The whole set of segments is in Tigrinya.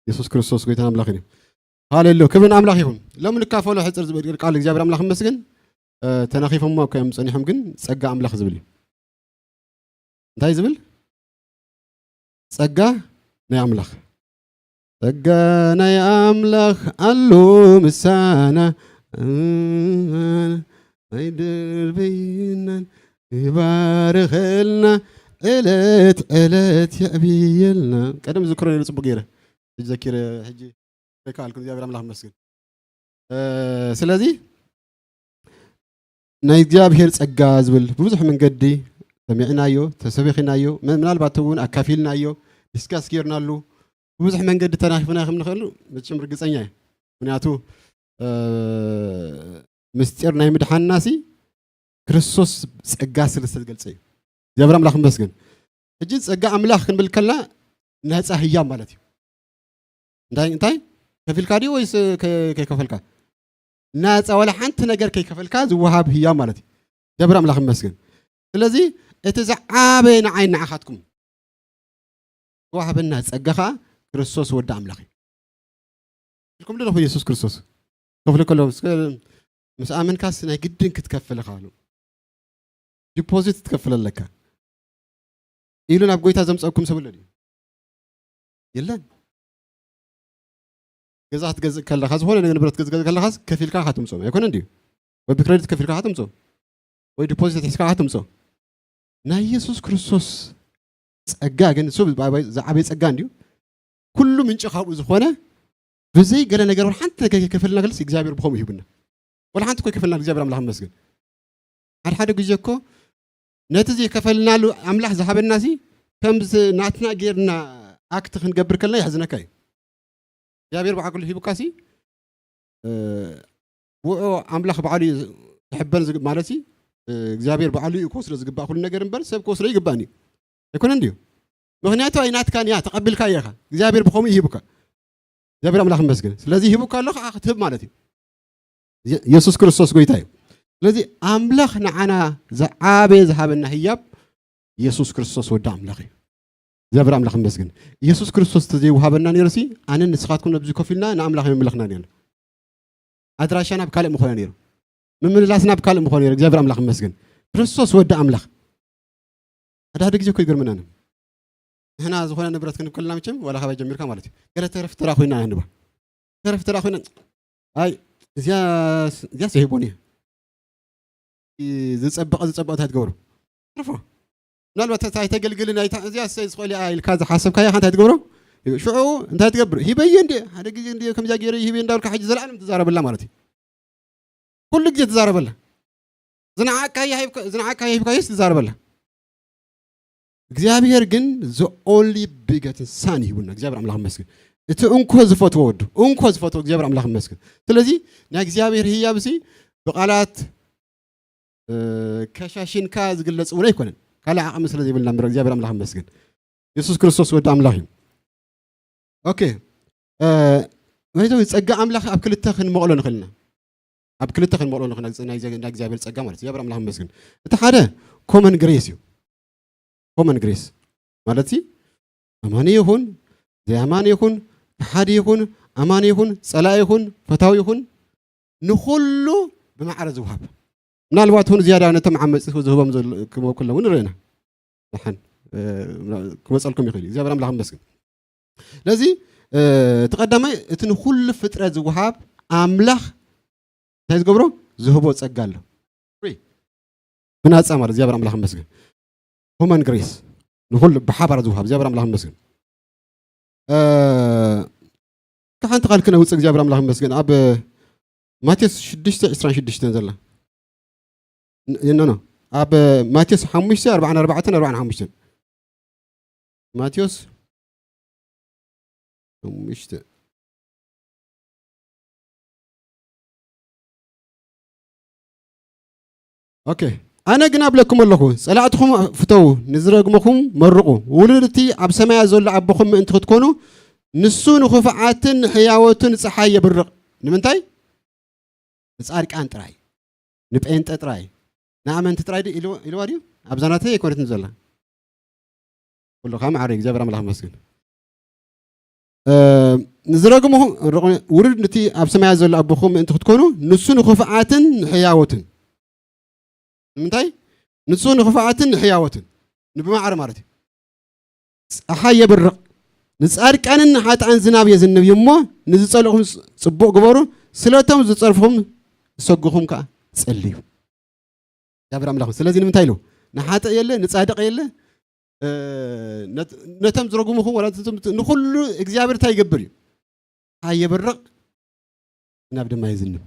የሱስ ክርስቶስ ጎይታን ኣምላኽን እዩ። ሃሌሉያ፣ ክብሪ ንኣምላኽ ይኹን። ሎሚ ንካፈሎ ሕጽር ዝበል ቃል እግዚኣብሔር ኣምላኽ ይመስገን። እ፣ ተናኺፎሞ እኮ እዮም ጸኒሖም፣ ግን ጸጋ ኣምላኽ ዝብል እዩ። እንታይ ዝብል? ጸጋ ናይ ኣምላኽ። ጸጋ ናይ ኣምላኽ ኣሎ ምሳና፣ ኣይድርብይናን ይባርኸልና፣ ዕለት ዕለት የዕብየልና። ቀደም ዝክሮ ነይሩ ጽቡቅ ገይረ። ሕጂ ዘኪረ፣ ሕጂ ከይከኣልኩ እግዚኣብሔር ኣምላኽ ይመስገን። እ፣ ስለዚ ናይ እግዚኣብሔር ጸጋ ዝብል ብብዙሕ መንገዲ ሰሚዕናዮ፣ ተሰቢኽናዮ፣ ም-፣ ምናልባት እውን ኣካፊልናዮ፣ ዲስካስ ጌርናሉ፣ ብብዙሕ መንገዲ ተናኺፍና ከም ንኽእሉ መቸም ርግጸኛ እየ። ምክንያቱ፣ እ፣ ምስጢር ናይ ምድሓንናሲ ክርስቶስ ጸጋ ስለ ዝተገልጸ እዩ። እግዚኣብሔር ኣምላኽ ይመስገን። ሕጂ ጸጋ ኣምላኽ ክንብል ከለና ነጻ ህያብ ማለት እዩ። እንታይ፣ እንታይ? ከፊልካ ድዩ ወይስ ከ-፣ ከይከፈልካ? ናጻ፣ ዋላ ሓንቲ ነገር ከይከፈልካ ዝወሃብ ህያብ ማለት እዩ። እግዚኣብሔር ኣምላኽ ይመስገን። ስለዚ እቲ ዝዓበየ ንዓይ ንዓኻትኩም ዝወሃበና ጸጋ ኸኣ ክርስቶስ ወዲ ኣምላኽ እዩ። ኢልኩም ዶ ኢኹም የሱስ ክርስቶስ? ከፍሎ ከሎ፣ እስከ ምስ ኣመንካስ ናይ ግድን ክትከፍል ኢኻ በሉ። ዲፖዚት ትከፍል ኣለካ ኢሉ ናብ ጎይታ ዘምጸኩም ሰብ ኣሎ ድዩ? የለን። ገዛ ክትገዝእ ከለኻ፣ ዝኾነ ነገር ንብረት ክትገዝእ ከለኻስ ከፊልካ ኢኻ ትምጾ፣ ኣይኮነን ድዩ? ወይ ብክሬዲት ከፊልካ ኢኻ ትምጾ፣ ወይ ዲፖዚት ሒዝካ ኢኻ ትምጾ። ናይ የሱስ ክርስቶስ ጸጋ ግን፣ እሱ ዝዓበየ ጸጋ እንድዩ። ኩሉ ምንጪ ካብኡ ዝኾነ፣ ብዘይ ገለ ነገር ወላ ሓንቲ ነገር ከይከፈልና፣ ገልስ እግዚኣብሔር ብኸምኡ ይህብና። ወላ ሓንቲ እኮ ይከፈልና፣ እግዚኣብሔር ኣምላኽ ይመስገን። ሓደ ሓደ ግዜ እኮ ነቲ ዘይከፈልናሉ ኣምላኽ ዝሃበናሲ፣ ከምዚ ናትና ጌርና ኣክት ክንገብር ከለና የሕዝነካ እዩ። እግዚኣብሔር ብዓቅሉ ሂቡካሲ፣ እ፣ ውዑ ኣምላኽ ባዕሉ እዩ ዝሕበን ዝግ-፣ ማለትሲ፣ እ፣ እግዚኣብሔር ባዕሉ እዩ ክወስዶ ዝግባእ ኩሉ ነገር እምበር ሰብ ክወስዶ ይግባእን እዩ። ኣይኮነን ድዩ? ምኽንያቱ ኣይናትካን እያ፣ ተቐቢልካዮ ኢኻ። እግዚኣብሔር ብኸምኡ ይሂቡካ። እግዚኣብሔር ኣምላኽ ይመስገን። ስለዚ ሂቡካ ኣሎ፣ ከዓ ክትህብ ማለት እዩ። የ-፣ የሱስ ክርስቶስ ጎይታ እዩ። ስለዚ ኣምላኽ ንዓና ዝዓበየ ዝሃበና ህያብ የሱስ ክርስቶስ ወዲ ኣምላኽ እዩ። እግዚኣብሔር ኣምላኽ ይመስገን። የሱስ ክርስቶስ ተዘይወሃበና ነይሩሲ፣ ኣነን ንስኻትኩም ነብዚ ኮፍ ኢልና ንኣምላኽ የምለኽና ነይሩ። ኣድራሻና ኣብ ካልእ ምኾነ ነይሩ። ምምልላስና ኣብ ካልእ ምኾነ ነይሩ። እግዚኣብሔር ኣምላኽ ይመስገን። ክርስቶስ ወዲ ኣምላኽ። ሓደ ሓደ ግዜ እኮ ይገርመና ነው። ንሕና ዝኾነ ንብረት ክንብ ከለና መቸም ዋላ ካባይ ጀሚርካ ማለት እዩ። ገለ ተረፍ ተራ ኮይና ንህባ። ተረፍ ተራ ኮይና፣ ኣይ፣ እዚያ፣ እዚያ ሰሂቦን እየ። ዝጸበቐ፣ ዝጸበቐ እንታይ ትገብሮ? ተርፎ። ምናልባት እታ ኣይተገልግልን፣ ኣይታ-፣ እዚያ ሰይ ዝኽእል እያ ኢልካ ዝሓሰብካያ እንታይ ትገብሮ? ሽዑ እንታይ ትገብር? ሂበየ እንዴ? ሓደ ግዜ እንዴ ከምዚያ ገይረ ሂበየ እንዳበልካ ሕጂ ዘላለም ትዛረበላ ማለት እዩ። ኩሉ ግዜ ትዛረበላ። ዝነዓቅካያ ሂብካ-፣ ዝነዓቅካያ ሂብካዮስ ትዛረበላ። እግዚኣብሔር ግን the only begotten son ሂቡና። እግዚኣብሔር ኣምላኽ ይመስገን። እቲ እንኮ ዝፈትዎ ወዱ፣ እንኮ ዝፈትዎ እግዚኣብሔር ኣምላኽ ይመስገን። ስለዚ ናይ እግዚኣብሔር ህያብሲ ብቓላት፣ እ፣ ከሻሽንካ ዝግለጽ እውን ኣይኮነን። ካልእ ዓቕሚ ስለ ዘይብልና እምበር እግዚኣብሔር ኣምላኽ ይመስገን። የሱስ ክርስቶስ ወዲ ኣምላኽ እዩ። ኦኬ። እ፣ ናይዞም ጸጋ ኣምላኽ ኣብ ክልተ ክንመቕሎ ንኽእል ኢና። ኣብ ክልተ ክንመቕሎ ንኽእል ኢና፣ ናይ፣ ናይ እግዚኣብሔር ጸጋ ማለት እዩ። እግዚኣብሔር ኣምላኽ ይመስገን። እቲ ሓደ ኮመን ግሬስ እዩ። ኮመን ግሬስ ማለት ሲ፣ ኣማኒ ይኹን፣ ዘይኣማኒ ይኹን፣ ከሓዲ ይኹን፣ ኣማኒ ይኹን፣ ጸላኢ ይኹን፣ ፈታዊ ይኹን፣ ንኹሉ ብማዕረ ዝውሃብ። ምናልባት እውን ዝያዳ ነቶም ዓመጽቲ ዝህቦም ዘሎ ክመኩሎም እውን ንርእና። ደሓን፣ እ፣ ክመጸልኩም ይኽእል እዩ። እግዚኣብሔር ኣምላኽ ይመስገን። ስለዚ፣ እ፣ እቲ ቀዳማይ፣ እቲ ንኹሉ ፍጥረት ዝወሃብ ኣምላኽ እንታይ ዝገብሮ? ዝህቦ ጸጋ ኣሎ። ፍሪ። ብናጻ ማለት እግዚኣብሔር ኣምላኽ ይመስገን። ኮመን ግሬስ። ንኹሉ ብሓባር ዝወሃብ እግዚኣብሔር ኣምላኽ ይመስገን። እ፣ ካብ ሓንቲ ቃል ክነውጽእ እግዚኣብሔር ኣምላኽ ይመስገን። ኣብ ማቴዎስ ሽዱሽተ ዕስራን ሽዱሽተን ዘላ። ን-፣ ኖ፣ ኖ። ኣብ ማቴዎስ ሓሙሽተ ኣርባዓን ኣርባዕተን ኣርባዓን ሓሙሽተን። ማቴዎስ ሓሙሽተ። ኦኬ። ኣነ ግን ኣብለኩም ኣለኹ፣ ጸላእትኹም ፍተዉ፣ ንዝረግምኹም መርቑ። ውሉድ እቲ ኣብ ሰማያት ዘሎ ኣቦኹም ምእንቲ ክትኮኑ፣ ንሱ ንኽፉዓትን ንሕያዎትን ጸሓይ የብርቕ። ንምንታይ? ንጻድቃን ጥራይ፣ ንጴንጠ ጥራይ፣ ንኣመንቲ ጥራይ ድዩ ኢልዎ-፣ ኢልዋ ድዩ? ኣብዛ ናተይ ኣይኮነትን ዘላ። ኩሉ ከዓ ማዕረ እዩ፣ እግዚኣብሔር ኣምላኽ ይመስገን። እ፣ ንዝረግምኹም፣ ርቕ-፣ ውርድ ንቲ ኣብ ሰማያት ዘሎ ኣቦኹም ምእንቲ ክትኮኑ፣ ንሱ ንኽፉኣትን ንሕያዎትን። ንምንታይ? ንሱ ንኽፉኣትን ንሕያዎትን። ንብማዕረ ማለት እዩ። ጸሓይ የብርቕ፣ ንጻድቃንን ንሓጥኣን ዝናብ የዝንብ እዩ እሞ፣ ንዝጸልእኹም ጽቡቕ ግበሩ፣ ስለቶም ዝጸርፍኹም ዝሰጉኹም ከኣ ጸልዩ። እግዚኣብሔር ኣምላኽ። ስለዚ ንምንታይ ኢሉ? ንሓጥእ የለ፣ ንጻድቕ የለ፣ እ፣ ነት-፣ ነቶም ዝረጉምኹም ወላ ነቶም ት-፣ ንኹሉ እግዚኣብሔር እንታይ ይገብር እዩ? ጸሓይ የብርቕ፣ ዝናብ ድማ የዝንብ።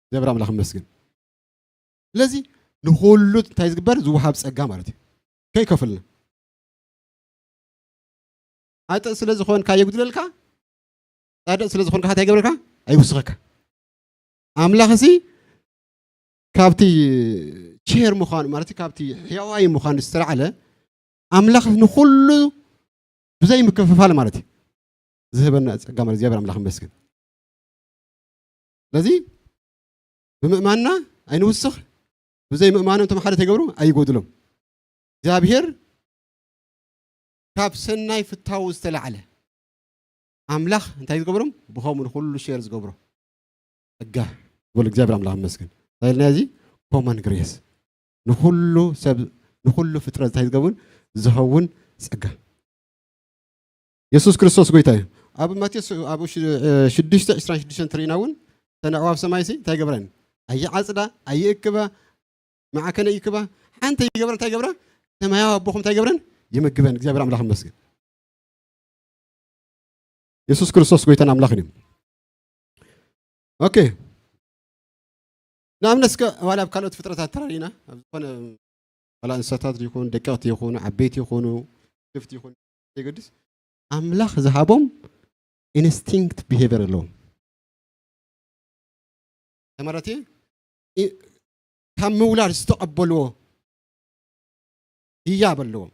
እግዚኣብሔር ኣምላኽ ይመስገን። ስለዚ ንኹሉ እንታይ ዝግበር? ዝወሃብ ጸጋ ማለት እዩ። ከይከፍልና። ሓጥእ ስለ ዝኾንካ የጉድለልካ፣ ጻድቕ ስለ ዝኾንካ እንታይ ይገብረልካ? ኣይውስኸካ። ኣምላኽሲ ካብቲ ቸር ምዃኑ፣ ማለት ካብቲ ሕያዋይ ምዃኑ ዝተላዕለ፣ ኣምላኽ ንኹሉ ብዘይ ምክፍፋል ማለት እዩ ዝህበና ጸጋ ማለት። እግዚኣብሔር ኣምላኽ ይመስገን። ስለዚ ብምእማንና ኣይንውስኽ፣ ብዘይ ምእማኖም እቶም ሓደ እንታይ ይገብሩ? ኣይጎድሎም። እግዚኣብሔር ካብ ሰናይ ፍታው ዝተላዕለ ኣምላኽ እንታይ ዝገብሮም? ብኸምኡ ንኹሉ ሼር ዝገብሮ ጸጋ ዝበሉ እግዚኣብሔር ኣምላኽ ይመስገን። እንታይ ኢልና እዚ? ኮመን ግሬስ። ንኹሉ ሰብ፣ ንኹሉ ፍጥረት እንታይ ዝገብርን? ዝኸውን ጸጋ። የሱስ ክርስቶስ ጎይታ እዩ። ኣብ ማቴዎስ ኣብ ሽ-፣ እ፣ ሽዱሽተ ዕስራን ሽዱሽተን ትርኢና እውን እተን ኣዕዋፍ ሰማይሲ እንታይ ይገብረን? ኣይዓጽዳ፣ ኣይእክባ፣ መዓከነ ይክባ፣ ሓንቲ ይገብረ፣ እንታይ ይገብረ? ሰማያዊ ኣቦኹም እንታይ ይገብረን? ይምግበን። እግዚኣብሔር ኣምላኽ ይመስገን። የሱስ ክርስቶስ ጎይታን ኣምላኽን እዩ። ኦኬ። ንኣብነት እስከ ዋላ ኣብ ካልኦት ፍጥረታት ተራዲእና፣ ኣብ ዝኾነ ዋላ እንስሳታት ይኹን፣ ደቀቕቲ ይኹኑ፣ ዓበይቲ ይኹኑ፣ ክፍቲ ይኹን፣ ዘይገድስ፣ ኣምላኽ ዝሃቦም ኢንስቲንክት ቢሄቪየር ኣለዎም። ማለት እዩ፣ ኢ-፣ ካብ ምውላድ ዝተቐበልዎ ህያብ ኣለዎም።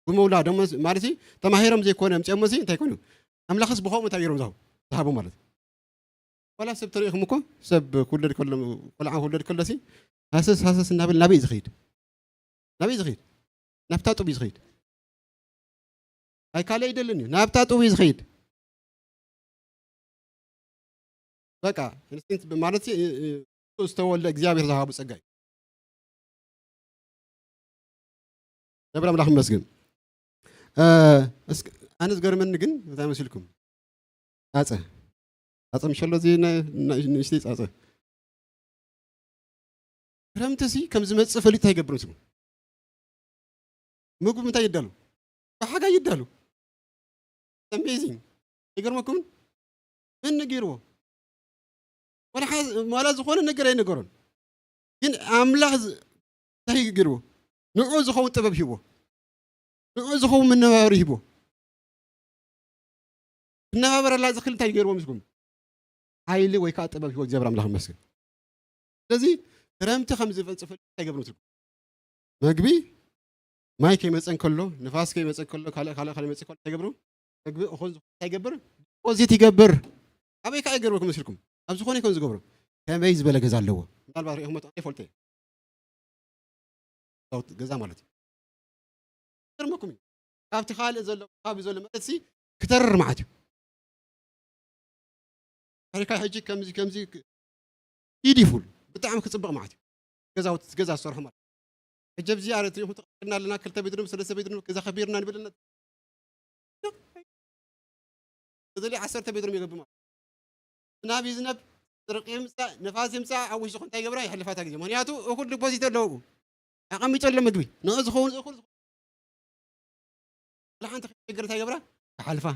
ብምውላዶም ማለት እዩ፣ ተማሂሮም ዘይኮነ ኣምጺኦሞ፣ እንታይ ኮኑ? ኣምላኽስ ብኸምኡ እንታይ ገይሮም ዝሃቡ? ዝሃቡ ማለት እዩ። ዋላ ሰብ ተሪኢኹም እኮ፣ ሰብ ክውለድ ከሎ፣ ቆልዓ ክውለድ ከሎሲ፣ ሃሰስ ሃሰስ እናበለ ናበይ ዝኸይድ? ናበይ ዝኸይድ? ናብታ ጡብ እዩ ዝኸይድ። ኣይ ካልእ ኣይደልን እዩ። ናብታ ጡብ እዩ ዝኸይድ። በቃ ኢንስቲንክት ማለት እ-፣ እ-፣ ዝተወልደ እግዚኣብሔር ዝሃቡ ጸጋ እዩ። ነብር ኣምላኽ ይመስገን። እ፣ እስኪ ኣነ ዝገርመኒ ግን እንታይ መሲልኩም? ጻጸ። ጻጸ ምሸሎ እዚ ነ-፣ ነ-፣ ንእሽተይ ጻጸ። ክረምትሲ ከም ዝመጽእ ፈሊጡ እንታይ ይገብር ምስሉ? ምግቡ ምንታይ ይዳሉ? ብሓጋይ ይዳሉ። ኣሜዚንግ። ይገርመኩም? መን ነጊርዎ? ዋላ ሓ-፣ ዋላ ዝኾነ ነገር ኣይነገሮን። ግን ኣምላኽ ዝ-፣ እንታይ ገይርዎ? ንዕኡ ዝኸውን ጥበብ ሂብዎ። ንዕኡ ዝኸውን መነባበሪ ሂብዎ። ክነባበረላ ዝኽእል እንታይ ገይርዎ ምስኩም? ሓይሊ ወይ ከዓ ጥበብ ሂብዎ እግዚኣብሔር ኣምላኽ ይመስገን። ስለዚ ክረምቲ ከም ዝመጽእ ፈሊጡ እንታይ ይገብር ምስልኩም? መግቢ ማይ ከይመጸ እንከሎ፣ ንፋስ ከይመጸ እንከሎ፣ ካልእ፣ ካልእ፣ ካልእ መጸ እንከሎ እንታይ ይገብሩ? መግቢ እኹል ዝኾነ እንታይ ይገብር? ዲፖዚት ይገብር። ኣበይ ከኣ ይገብር ክመስልኩም? ኣብ ዝኾነ ይኮን ዝገብሮ። ከመይ ዝበለ ገዛ ኣለዎ? ምናልባት ርኢኹም ትኾኑ፣ ኣይፈልጦ እየ። ገዛውቲ፣ ገዛ ማለት እዩ። ይገርመኩም እዩ። ካብቲ ካልእ ዘሎ፣ ከባቢ ዘሎ መሬትሲ ክተርር ማለት እዩ። ታሪካዊ ሕጂ ከምዚ፣ ከምዚ ክ-፣ ቢዩቲፉል፣ ብጣዕሚ ክጽብቕ ማለት እዩ። ገዛውቲ፣ ገዛ ዝሰርሑ ማለት እዩ። ሕጂ ኣብዚ ኣረ ትሪኢኹም ተቐቢርና ኣለና፣ ክልተ ቤድሩም፣ ሰለስተ ቤድሩም ገዛ ከቢርና ንብል ኣለና። ተደልዩ ዓሰርተ ቤድሩም ይገብር ማለት እዩ። ዝናብ ይዝነብ፣ ድርቂ ይምጻእ፣ ነፋስ ይምጻእ፣ ኣብ ውሽጢ እንታይ ይገብራ? የሕልፋታ ግዜ። ምኽንያቱ እኹል ዲፖዚት ኣለዎ። ኣቐሚጡ ኣሎ ምግቢ። ንኡ ዝኸውን እኹል ዝኾነ ሓንቲ ሽግር እንታይ ይገብራ? ይሓልፋ።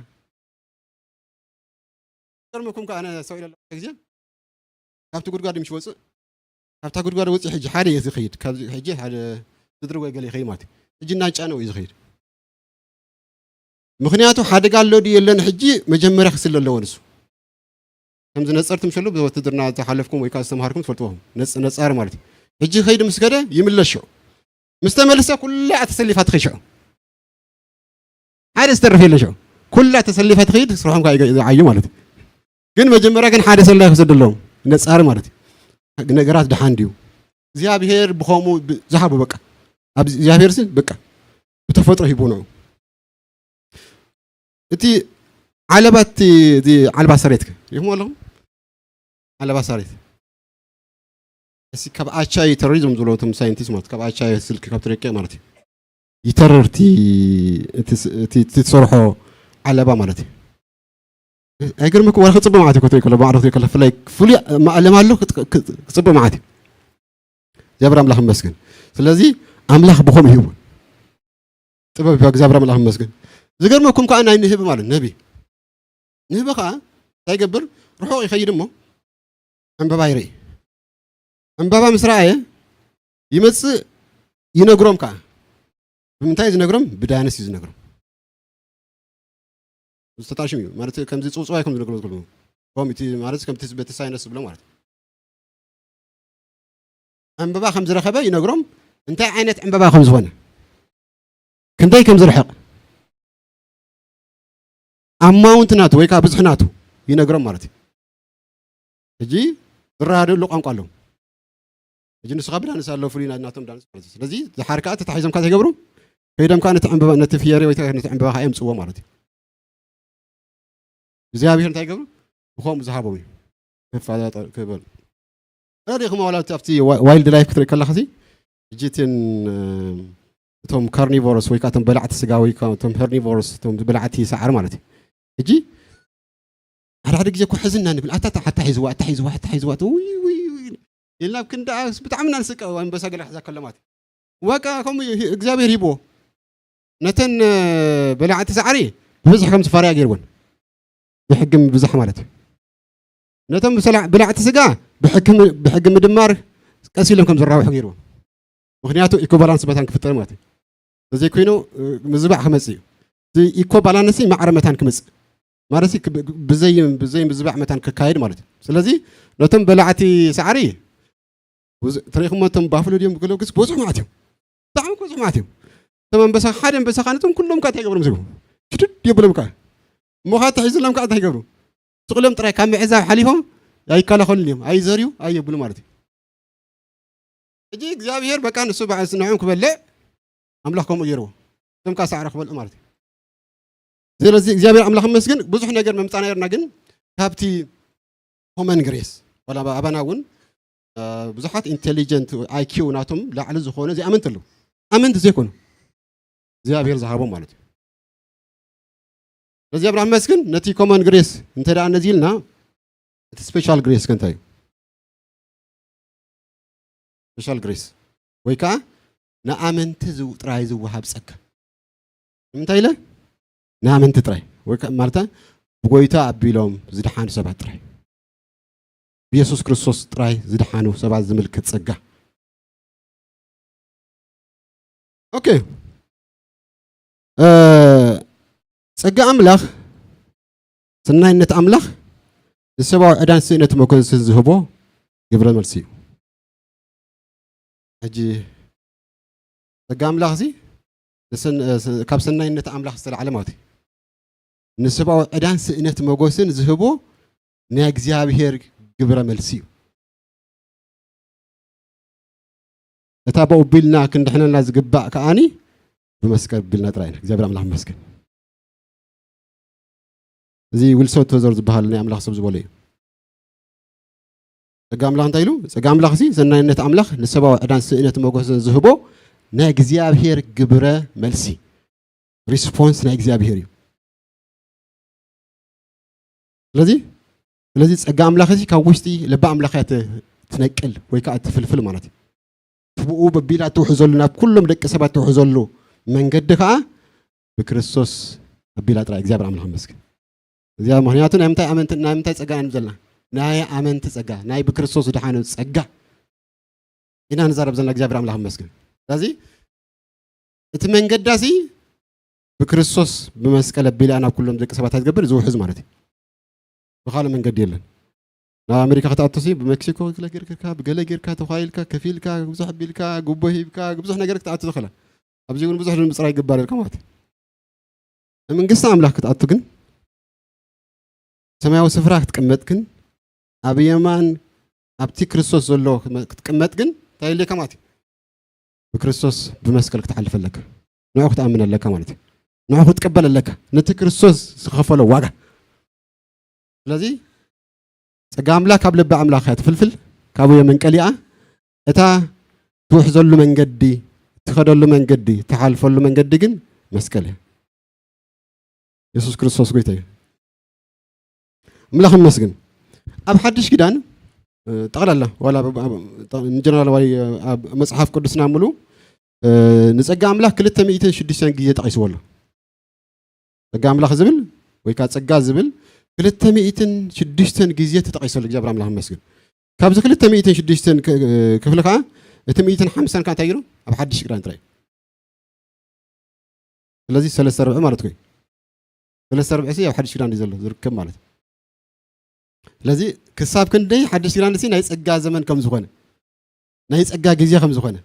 ይገርመኩም ከኣ ኣነ ኣስተውዒለ ኣለኹ ግዜ ካብቲ ጉድጓድ ምሽ ወፅእ፣ ካብታ ጉድጓድ ወፅእ ሕጂ ሓደ እዩ ዝኸይድ። ካብዚ ሕጂ ሓደ ስድሪ ወይ ገለ ይኸይድ ማለት እዩ። ሕጂ እናንጫነው እዩ ዝኸይድ። ምኽንያቱ ሓደጋ ኣሎ ድዩ የለን ሕጂ መጀመርያ ክስለ ኣለዎ ንሱ። ከምዚ ነጸርቲ ምሸሉ ብውትድርና ዝተሓለፍኩም ወይ ከዓ ዝተምሃርኩም ትፈልጥዎ። ነጽ-፣ ነጻሪ ማለት እዩ። ሕጂ ከይዲ ምስ ከደ ይምለስ ሽዑ። ምስ ተመልሰ ኩላ ተሰሊፋ ትኸይድ ሽዑ። ሓደ ዝተርፍ የለን ሽዑ። ኩላ ተሰሊፋ ትኸይድ፣ ስርሖም ከዓ ይገ-፣ ይዓዩ ማለት እዩ። ግን መጀመርያ ግን ሓደ ሰላይ ክሰደሎም፣ ነጻሪ ማለት እዩ። ነገራት ደሓን ድዩ? እግዚኣብሔር ብኸምኡ ብ-፣ ዝሃቦ በቃ። ኣብ እግዚኣብሔር ሲ በቃ ብተፈጥሮ ሂቡ ንዑ። እቲ ዓለባ እቲ፣ እቲ ዓለባ ሰሬት ሪኢኹም ኣለኹም? ዓለባ ሰሬት። እዚ ካብ ኣቻይ ተሮሪዝም ዝብሎ እቶም ሳይንቲስት ማለት ካብ ኣቻይ ስልኪ ካብ ትረቅቕ ማለት እዩ። ይተርር እቲ፣ እቲ ስ-፣ እቲ፣ እቲ ትሰርሖ ዓለባ ማለት እዩ። ኣይገርመኩም? ዋላ ክጽበ ማለት እዩ። ክትርኢ ከሎ፣ ማዕዶ ክትርኢ ከሎ፣ ብፍላይ ፍሉይ ዓለባ ኣሎ፣ ክጽ-፣ ክጽ-፣ ክጽበ ማለት እዩ። እግዚኣብሔር ኣምላኽ ይመስገን። ስለዚ ኣምላኽ ብኸምኡ ይህቡ። ጥበብ ይህብ እግዚኣብሔር ኣምላኽ ይመስገን። ዝገርመኩም ከኣ ናይ ንህቢ ማለት ነቢ። ንህቢ ከኣ እንታይ ይገብር? ርሑቕ ይኸይድ እሞ ዕምበባ ይርኢ። ዕምበባ ምስ ረኣየ ይመጽእ፣ ይነግሮም ከኣ። ብምንታይ እዩ ዝነግሮም? ብዳንስ እዩ ዝነግሮም። ዝተጣሽም እዩ። ማለት ከምዚ ጽውጽዋይ ከም ዝነግሮም ዝብሎ። ከምኡ እቲ ማለት ከምቲ በቲ ሳይነስ ዝብሎ ማለት እዩ። ዕምበባ ከም ዝረኸበ ይነግሮም፣ እንታይ ዓይነት ዕምበባ ከም ዝኾነ፣ ክንደይ ከም ዝርሕቕ፣ ኣማውንት ናቱ ወይ ከዓ ብዝሒ ናቱ ይነግሮም ማለት እዩ። ሕጂ ዝረዳድእሉ ቋንቋ ኣለዎም። ሕጂ ንሱ ካብ ዳንስ ኣሎ ፍሉይ ናይ ናቶም ዳንስ ማለት እዩ። ስለዚ ዝሓር ከዓ ተታሒዞም ከዓ እንታይ ይገብሩ? ከይዶም ከዓ ነቲ ዕምበባ፣ ነቲ ፍየሪ ወይ ከዓ ነቲ ዕምበባ ከዓ የምፅዎ ማለት እዩ። እግዚኣብሔር እንታይ ይገብሩ? ብኸምኡ ዝሃቦም እዩ። ክፋጣጠር ክበል። ረዲኹም ዋላ ኣብቲ ዋ-፣ ዋይልድ ላይፍ ክትርኢ ከለኻ ሲ፣ ሕጂ እተን፣ እ፣ እቶም ካርኒቮረስ ወይ ከዓ እቶም በላዕቲ ስጋ ወይ ከዓ እቶም ሄርኒቮረስ፣ እቶም በላዕቲ ሳዕሪ ማለት እዩ። ሕጂ ሓደ ሓደ ግዜ እኮ ሕዝና ንብል፣ ኣታ፣ ኣታ፣ ኣታ ሒዝዋ፣ ኣታ ሒዝዋ፣ ኣታ ሒዝዋ፣ ውይ፣ ውይ፣ ውይ ኢልና ኣብ ክንዲ ብጣዕሚ ኢና ንስቀ፣ ኣንበሳ ገለ ክሕዛ ከሎ ማለት እዩ። ዋቃ ከምኡ እዩ፣ ሂ-፣ እግዚኣብሔር ሂብዎ። ነተን፣ እ፣ በላዕቲ ሳዕሪ ብብዝሒ ከም ዝፋርያ ገይርወን። ብሕጊ ምብዛሕ ማለት እዩ። ነቶም ብሰላ-፣ በላዕቲ ስጋ ብሕጊ ም-፣ ብሕጊ ምድማር ቀስ ኢሎም ከም ዝራብሑ ገይርዎም። ምኽንያቱ ኢኮባላንስ መታን ክፍጠር ማለት እዩ። እንተዘይኮይኑ፣ እ፣ ምዝባዕ ክመጽእ እዩ። እቲ ኢኮባላንስ ማዕረ መታን ክመጽእ ማለት እዩ። ብ-፣ ብዘይ፣ ብዘይ ምዝባዕ መታን ክካየድ ማለት እዩ። ስለዚ ነቶም በላዕቲ ሳዕሪ ብዙ-፣ ተሪኽሞ እቶም ባፍሎ ድዮም ገለ ግስ ብዙሕ ማለት እዮም። ብጣዕሚ ብዙሕ ማለት እዮም። እቶም ኣንበሳ፣ ሓደ ኣንበሳ ኻን እቶም ኩሎም ከዓ እንታይ ይገብሮም ዝብሉ? ክድድ የብሎም ከዓ። እሞ ከዓ ተሒዝሎም ከዓ እንታይ ይገብሩ? ስቕ ኢሎም ጥራይ ካብ ምዕዛብ ሓሊፎም ኣይከላኸሉን እዮም። ኣይዘርዩ፣ ኣየብሉ ማለት እዩ። ሕጂ እግዚኣብሔር በቃ ንሱ በዓል ንዕኦም ክበልዕ ኣምላኽ ከምኡ ገይርዎ። እቶም ከዓ ሳዕሪ ክበልዑ ማለት እዩ። ስለዚ እግዚኣብሔር ኣምላኽ ይመስገን ብዙሕ ነገር መምጻና ነርና፣ ግን ካብቲ ኮመን ግሬስ ዋላ ኣባና እውን፣ እ፣ ብዙሓት ኢንቴሊጀንት ኣይ ኪው ናቶም ላዕሊ ዝኾነ ዘይኣመንቲ ኣለዉ። ኣመንቲ ዘይኮኑ እግዚኣብሔር ዝሃቦም ማለት እዩ። ስለዚ ኣምላኽ ይመስገን ነቲ ኮመን ግሬስ እንተ ደኣ ነዚ ኢልና፣ እቲ ስፔሻል ግሬስ ከ እንታይ እዩ? ስፔሻል ግሬስ ወይ ከዓ ንኣመንቲ ዝው-፣ ጥራይ ዝወሃብ ጸጋ። ንምንታይ ኢለ? ንኣመንቲ ጥራይ ወይ ከዓ ማለት ብጎይታ ኣቢሎም ዝደሓኑ ሰባት ጥራይ፣ ብየሱስ ክርስቶስ ጥራይ ዝደሓኑ ሰባት ዝምልከት ጸጋ። ኦኬ። እ፣ ጸጋ ኣምላኽ፣ ሰናይነት ኣምላኽ ንሰብኣዊ ዕዳን ስእነት መኮንስን ዝህቦ ግብረ መልሲ እዩ። ሕጂ ጸጋ ኣምላኽ እዚ ንሰን-፣ እ፣ ስ-፣ ካብ ሰናይነት ኣምላኽ ዝተላዕለ ማለት እዩ። ንሰብኣዊ ዕዳን ስእነት መጎስን ዝህቦ ናይ እግዚኣብሔር ግብረ መልሲ እዩ። እታ ብኡ ቢልና ክንድሕነና ዝግባእ ከኣኒ ብመስቀል ቢልና ጥራይ ኢና። እግዚኣብሔር ኣምላኽ ይመስገን። እዚ ዊልሶን ቶዘር ዝበሃል ናይ ኣምላኽ ሰብ ዝበሎ እዩ። ጸጋ ኣምላኽ እንታይ ኢሉ? ጸጋ ኣምላኽ እዚ ሰናይነት ኣምላኽ ንሰብኣዊ ዕዳን ስእነት መጎስን ዝህቦ ናይ እግዚኣብሔር ግብረ መልሲ፣ ሪስፖንስ ናይ እግዚኣብሔር እዩ። ስለዚ፣ ስለዚ ጸጋ ኣምላኽ እዚ ካብ ውሽጢ ልቢ ኣምላኽ እያ ት-፣ ትነቅል ወይ ከዓ ትፍልፍል ማለት እዩ። ብኡ በቢላ ትውሕዘሉ፣ ናብ ኩሎም ደቂ ሰባት ትውሕዘሉ መንገዲ ከዓ ብክርስቶስ ኣቢላ ጥራይ። እግዚኣብሔር ኣምላኽ ይመስገን። እግዚኣብሔር፣ ምኽንያቱ ናይ ምንታይ ኣመንቲ፣ ናይ ምንታይ ጸጋ ኢና ንብል ዘለና? ናይ ኣመንቲ ጸጋ፣ ናይ ብክርስቶስ ዝደሓኑ ጸጋ ኢና ንዛረብ ዘለና። እግዚኣብሔር ኣምላኽ ይመስገን። ስለዚ እቲ መንገዳ እዚ ብክርስቶስ ብመስቀል ኣቢላ ናብ ኩሎም ደቂ ሰባት ትገብር ዝውሕዝ ማለት እዩ። ብኻልእ መንገዲ የለን። ናብ ኣሜሪካ ክትኣቱ ሲ ብሜክሲኮ ገለ ጌርካ፣ ብገለ ጌርካ፣ ተዃይልካ፣ ከፊልካ፣ ብዙሕ ኣቢልካ፣ ጉቦ ሂብካ፣ ብዙሕ ነገር ክትኣቱ ትኽእል። ኣብዚ እውን ብዙሕ ንምጽራይ ይግባር ኢልካ ማለት እዩ። ንመንግስቲ ኣምላኽ ክትኣቱ ግን፣ ሰማያዊ ስፍራ ክትቅመጥ ግን፣ ኣብ የማን ኣብቲ ክርስቶስ ዘሎ ክትመ-፣ ክትቅመጥ ግን እንታይ የድልየካ ማለት እዩ? ብክርስቶስ ብመስቀል ክትሓልፍ ኣለካ። ንዑ ክትኣምን ኣለካ ማለት እዩ። ንዑ ክትቀበል ኣለካ። ነቲ ክርስቶስ ዝኸፈሎ ዋጋ፣ ስለዚ ጸጋ ኣምላኽ ካብ ልቢ ኣምላኽ እያ ትፍልፍል፣ ካብኡ እየ መንቀሊኣ። እታ ትውሕዘሉ መንገዲ፣ ትኸደሉ መንገዲ፣ ትሓልፈሉ መንገዲ ግን መስቀል እያ። የሱስ ክርስቶስ ጎይታ እዩ። ኣምላኽ ይመስገን። ኣብ ሓድሽ ኪዳን፣ እ፣ ጠቕላላ፣ ዋላ ኣብ፣ ኣብ፣ ጠ-፣ ንጀነራል ዋላ ኣብ መጽሓፍ ቅዱስና ምሉ፣ እ፣ ንጸጋ ኣምላኽ ክልተ ሚእትን ሽዱሽተን ግዜ ጠቒስዎ ኣሎ። ጸጋ ኣምላኽ ዝብል ወይ ከኣ ጸጋ ዝብል ክልተ ሚእትን ሽዱሽተን ግዜ ተጠቒሱ ኣሎ። እግዚኣብሔር ኣምላኽ ይመስገን። ካብዚ ክልተ ሚእትን ሽዱሽተን ክ-፣ ክፍሊ ከኣ እቲ ሚእትን ሓምሳን ከኣ እንታይ ገይሩ? ኣብ ሓድሽ ኪዳን ጥራይ። ስለዚ ሰለስተ ርብዒ ማለት ኮይኑ። ሰለስተ ርብዒ ሲ ኣብ ሓድሽ ኪዳን እዩ ዘሎ ዝርከብ ማለት እዩ። ስለዚ ክሳብ ክንደይ ሓድሽ ኪዳን ሲ ናይ ጸጋ ዘመን ከም ዝኾነ፣ ናይ ጸጋ ግዜ ከም ዝኾነ፣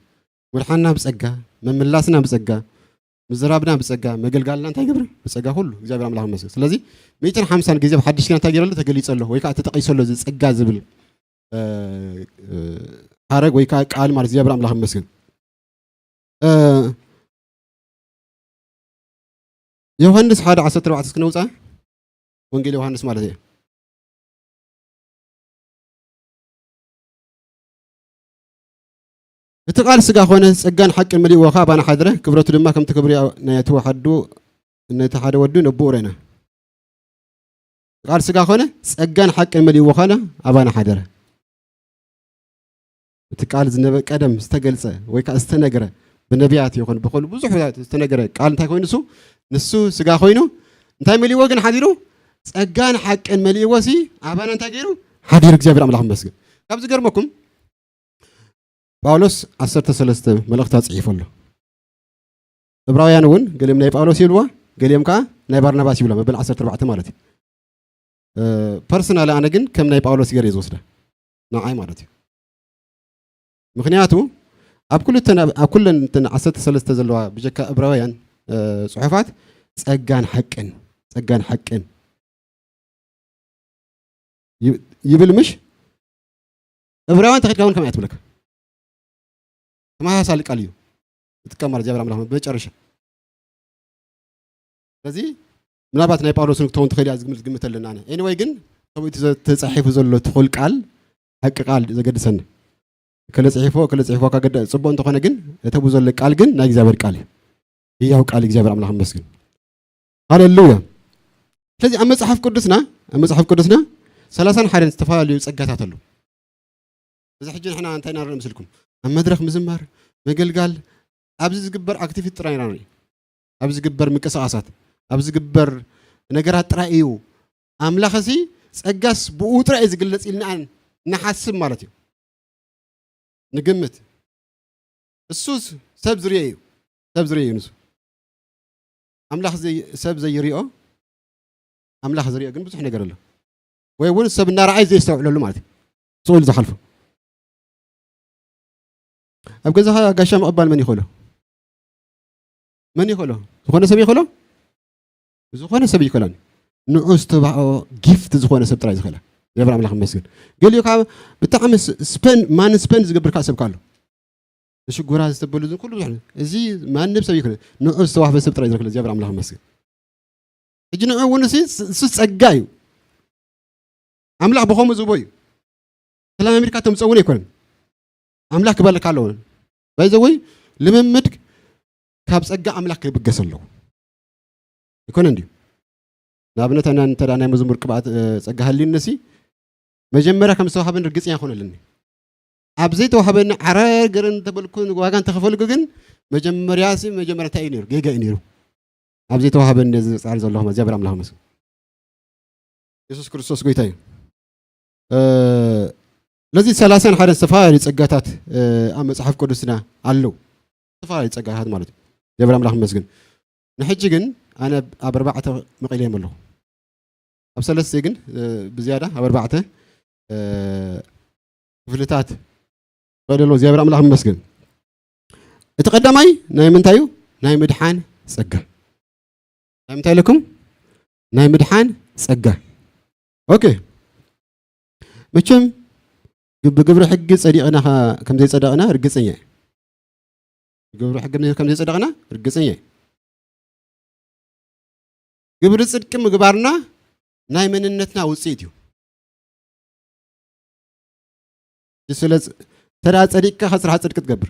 ምድሓንና ብጸጋ፣ ምምላስና ብጸጋ፣ ምዝራብና ብጸጋ፣ መገልጋልና እንታይ ይገብር? ብጸጋ ኩሉ። እግዚኣብሔር ኣምላኽ ይመስገን። ስለዚ ሚእትን ሓምሳን ግዜ ኣብ ሓድሽ ኪዳን እንታይ ገይሩ ኣሎ? ተገሊጹ ኣሎ ወይ ከኣ ተጠቒሱ ኣሎ እዚ ጸጋ ዝብል፣ እ፣ እ፣ ሓረግ ወይ ከኣ ቃል ማለት እግዚኣብሔር ኣምላኽ ይመስገን። እ፣ ዮሃንስ ሓደ ዓሰርተ ኣርባዕተ እስኪ ነውጻ። ወንጌል ዮሃንስ ማለት እዩ። እቲ ቃል ስጋ ኾነ፣ ጸጋን ሓቅን መሊእዎ ኸኣ ኣባና ሓደረ፣ ክብረቱ ድማ ከምቲ ክብሪ ናይ እቲ ወሓዱ ነቲ ሓደ ወዱ ነብኡ ረእና። እቲ ቃል ስጋ ኾነ፣ ጸጋን ሓቅን መሊእዎ ኸኣ ኣባና ሓደረ። እቲ ቃል ዝነበ ቀደም ዝተገልጸ ወይ ከኣ ዝተነገረ ብነቢያት ይኹን ብኹሉ ብዙሕ ዝተነገረ ቃል እንታይ ኮይኑ እሱ? ንሱ ስጋ ኮይኑ እንታይ መሊእዎ ግን ሓዲሩ? ጸጋን ሓቅን መሊእዎ ሲ ኣባና እንታይ ገይሩ? ሓዲሩ። እግዚኣብሔር ኣምላኽ ይመስገን። ካብ ዝገርመኩም ጳውሎስ ዓሰርተ ሰለስተ መልእኽታት ጽሒፉ ኣሎ። እብራውያን እውን ገሊኦም ናይ ጳውሎስ ይብልዋ፣ ገሊኦም ከኣ ናይ ባርናባስ ይብልዋ፣ መበል ዓሰርተ ኣርባዕተ ማለት እዩ። እ፣ ፐርሰናሊ ኣነ ግን ከም ናይ ጳውሎስ ገይረ እየ ዝወስዳ፣ ንዓይ ማለት እዩ። ምኽንያቱ ኣብ ኩልተን፣ ኣብ፣ ኣብ ኩለን እተን ዓሰርተ ሰለስተ ዘለዋ ብጀካ እብራውያን፣ እ፣ ጽሑፋት ጸጋን ሓቅን፣ ጸጋን ሓቅን ይ-፣ ይብል ምሽ? እብራውያን ተኸድካ እውን ከመይ እያ ትብለካ? ተመሳሳሊ ቃል እዩ ዝጥቀም ማለት እግዚኣብሔር ኣምላኽ ብመጨረሻ። ስለዚ ምናልባት ናይ ጳውሎስ እውን ክትኸውን ትኽእል እያ ዝግምት፣ ዝግምት ኣለና ኣነ። ኤኒወይ ግን ከምኡ እቲ ዘ-፣ ተጻሒፉ ዘሎ ትኹል ቃል፣ ሓቂ ቃል ዘገድሰኒ። እከለ ጽሒፎ፣ እከለ ጽሒፎ ካገደ-፣ ጽቡቕ እንተኾነ ግን እቲ ኣብኡ ዘሎ ቃል ግን ናይ እግዚኣብሔር ቃል እዩ። ህያው ቃል እግዚኣብሔር ኣምላኽ ይመስገን። ሃሌሉያ። ስለዚ ኣብ መጽሓፍ ቅዱስና፣ ኣብ መጽሓፍ ቅዱስና ሰላሳን ሓደን ዝተፈላለዩ ጸጋታት ኣለዉ። እዚ ሕጂ ንሕና እንታይ ኢና ንርኢ ምስልኩም? ኣብ መድረኽ ምዝማር፣ ምግልጋል፣ ኣብዚ ዝግበር ኣክቲቪቲ ጥራይ ኢና ንርኢ። ኣብዚ ዝግበር ምንቅስቓሳት፣ ኣብዚ ዝግበር ነገራት ጥራይ እዩ። ኣምላኽ እዚ ጸጋስ ብኡ ጥራይ እዩ ዝግለጽ ኢልና ንሓስብ ማለት እዩ። ንግምት። እሱስ ሰብ ዝርኦ እዩ። ሰብ ዝርኦ እዩ ንሱ። ኣምላኽ ዘይ-፣ ሰብ ዘይርኦ፣ ኣምላኽ ዝርኦ ግን ብዙሕ ነገር ኣሎ። ወይ እውን ሰብ እናረኣየ ዘየስተውዕለሉ ማለት እዩ። ስቕ ኢሉ ዝሓልፎ። ኣብ ገዛኻ ጋሻ ምቕባል መን ይኽእሎ? መን ይኽእሎ? ዝኾነ ሰብ ይኽእሎ? ዝኾነ ሰብ ይኽእላን። ንዑ ዝተባኦ ጊፍት ዝኾነ ሰብ ጥራይ ዝኽእላ። እግዚኣብሔር ኣምላኽ ይመስገን። ገሊኡ ካብ ብጣዕሚ ስ-፣ ስፐን፣ ማን ስፐን ዝገብር ከዓ ሰብ ኣሎ። ንሽጉራ ዝተበሉ ዝን ኩሉ ብዙሕ። እዚ ማንም ሰብ ይኽእል። ንዑ ዝተዋህበ ሰብ ጥራይ ዝኽእል። እግዚኣብሔር ኣምላኽ ይመስገን። ሕጂ ንዑ እውን እሲ ስ-፣ እሱ ጸጋ እዩ። ኣምላኽ ብኸምኡ ዝህቦ እዩ። ሰላም ኣሜሪካ ተምጽኦ እውን ኣይኮነን። ኣምላኽ ክበልካ ኣለዎ። ባይ ዘ ወይ ልምምድ ካብ ጸጋ ኣምላኽ ክብገስ ኣለዎ። ይኮነ እንድዩ። ንኣብነት፣ ኣነ እንተ ደኣ ናይ መዝሙር ቅብኣት፣ እ፣ ጸጋ ሃልዩኒ ሲ፣ መጀመርያ ከም ዝተዋህበኒ ርግጽ እያ ክኾነልኒ። ኣብ ዘይተዋህበኒ ዓረር ገረን እንተበልኩ፣ ዋጋ እንተኸፈልኩ ግን፣ መጀመርያ ሲ፣ መጀመርያ እንታይ እዩ ነይሩ? ጌጋ እዩ ነይሩ። ኣብ ዘይተዋህበኒ ነዚ ጻዕሪ ዘለኹ እግዚኣብሔር ኣምላኽ ይመስገን። የሱስ ክርስቶስ ጎይታ እዩ። እ፣ ስለዚ ሰላሳን ሓደን ዝተፈላለዩ ጸጋታት፣ እ፣ ኣብ መጽሓፍ ቅዱስና ኣለዉ። ዝተፈላለዩ ጸጋታት ማለት እዩ። እግዚኣብሔር ኣምላኽ ይመስገን። ንሕጂ ግን ኣነ ኣብ ኣርባዕተ መቒለዮም ኣለኹ። ኣብ ሰለስተ ግን፣ እ፣ ብዝያዳ ኣብ ኣርባዕተ፣ እ፣ ክፍልታት ይፈለሎ። እግዚኣብሔር ኣምላኽ ይመስገን። እቲ ቀዳማይ ናይ ምንታይ እዩ? ናይ ምድሓን ጸጋ። ናይ ምንታይ ኢለኩም? ናይ ምድሓን ጸጋ። ኦኬ። መቸም ግ-፣ ብግብሪ ሕጊ ጸዲቕና ኸ-፣ ከም ዘይጸደቕና ርግጸኛ እየ። ብግብሪ ሕጊ ከም ዘይጸደቕና ርግጸኛ እየ። ግብሪ ጽድቂ ምግባርና ናይ መንነትና ውፅኢት እዩ። ስለ ተዳ ጸዲቅካ ከስራሕ ጽድቂ ትገብር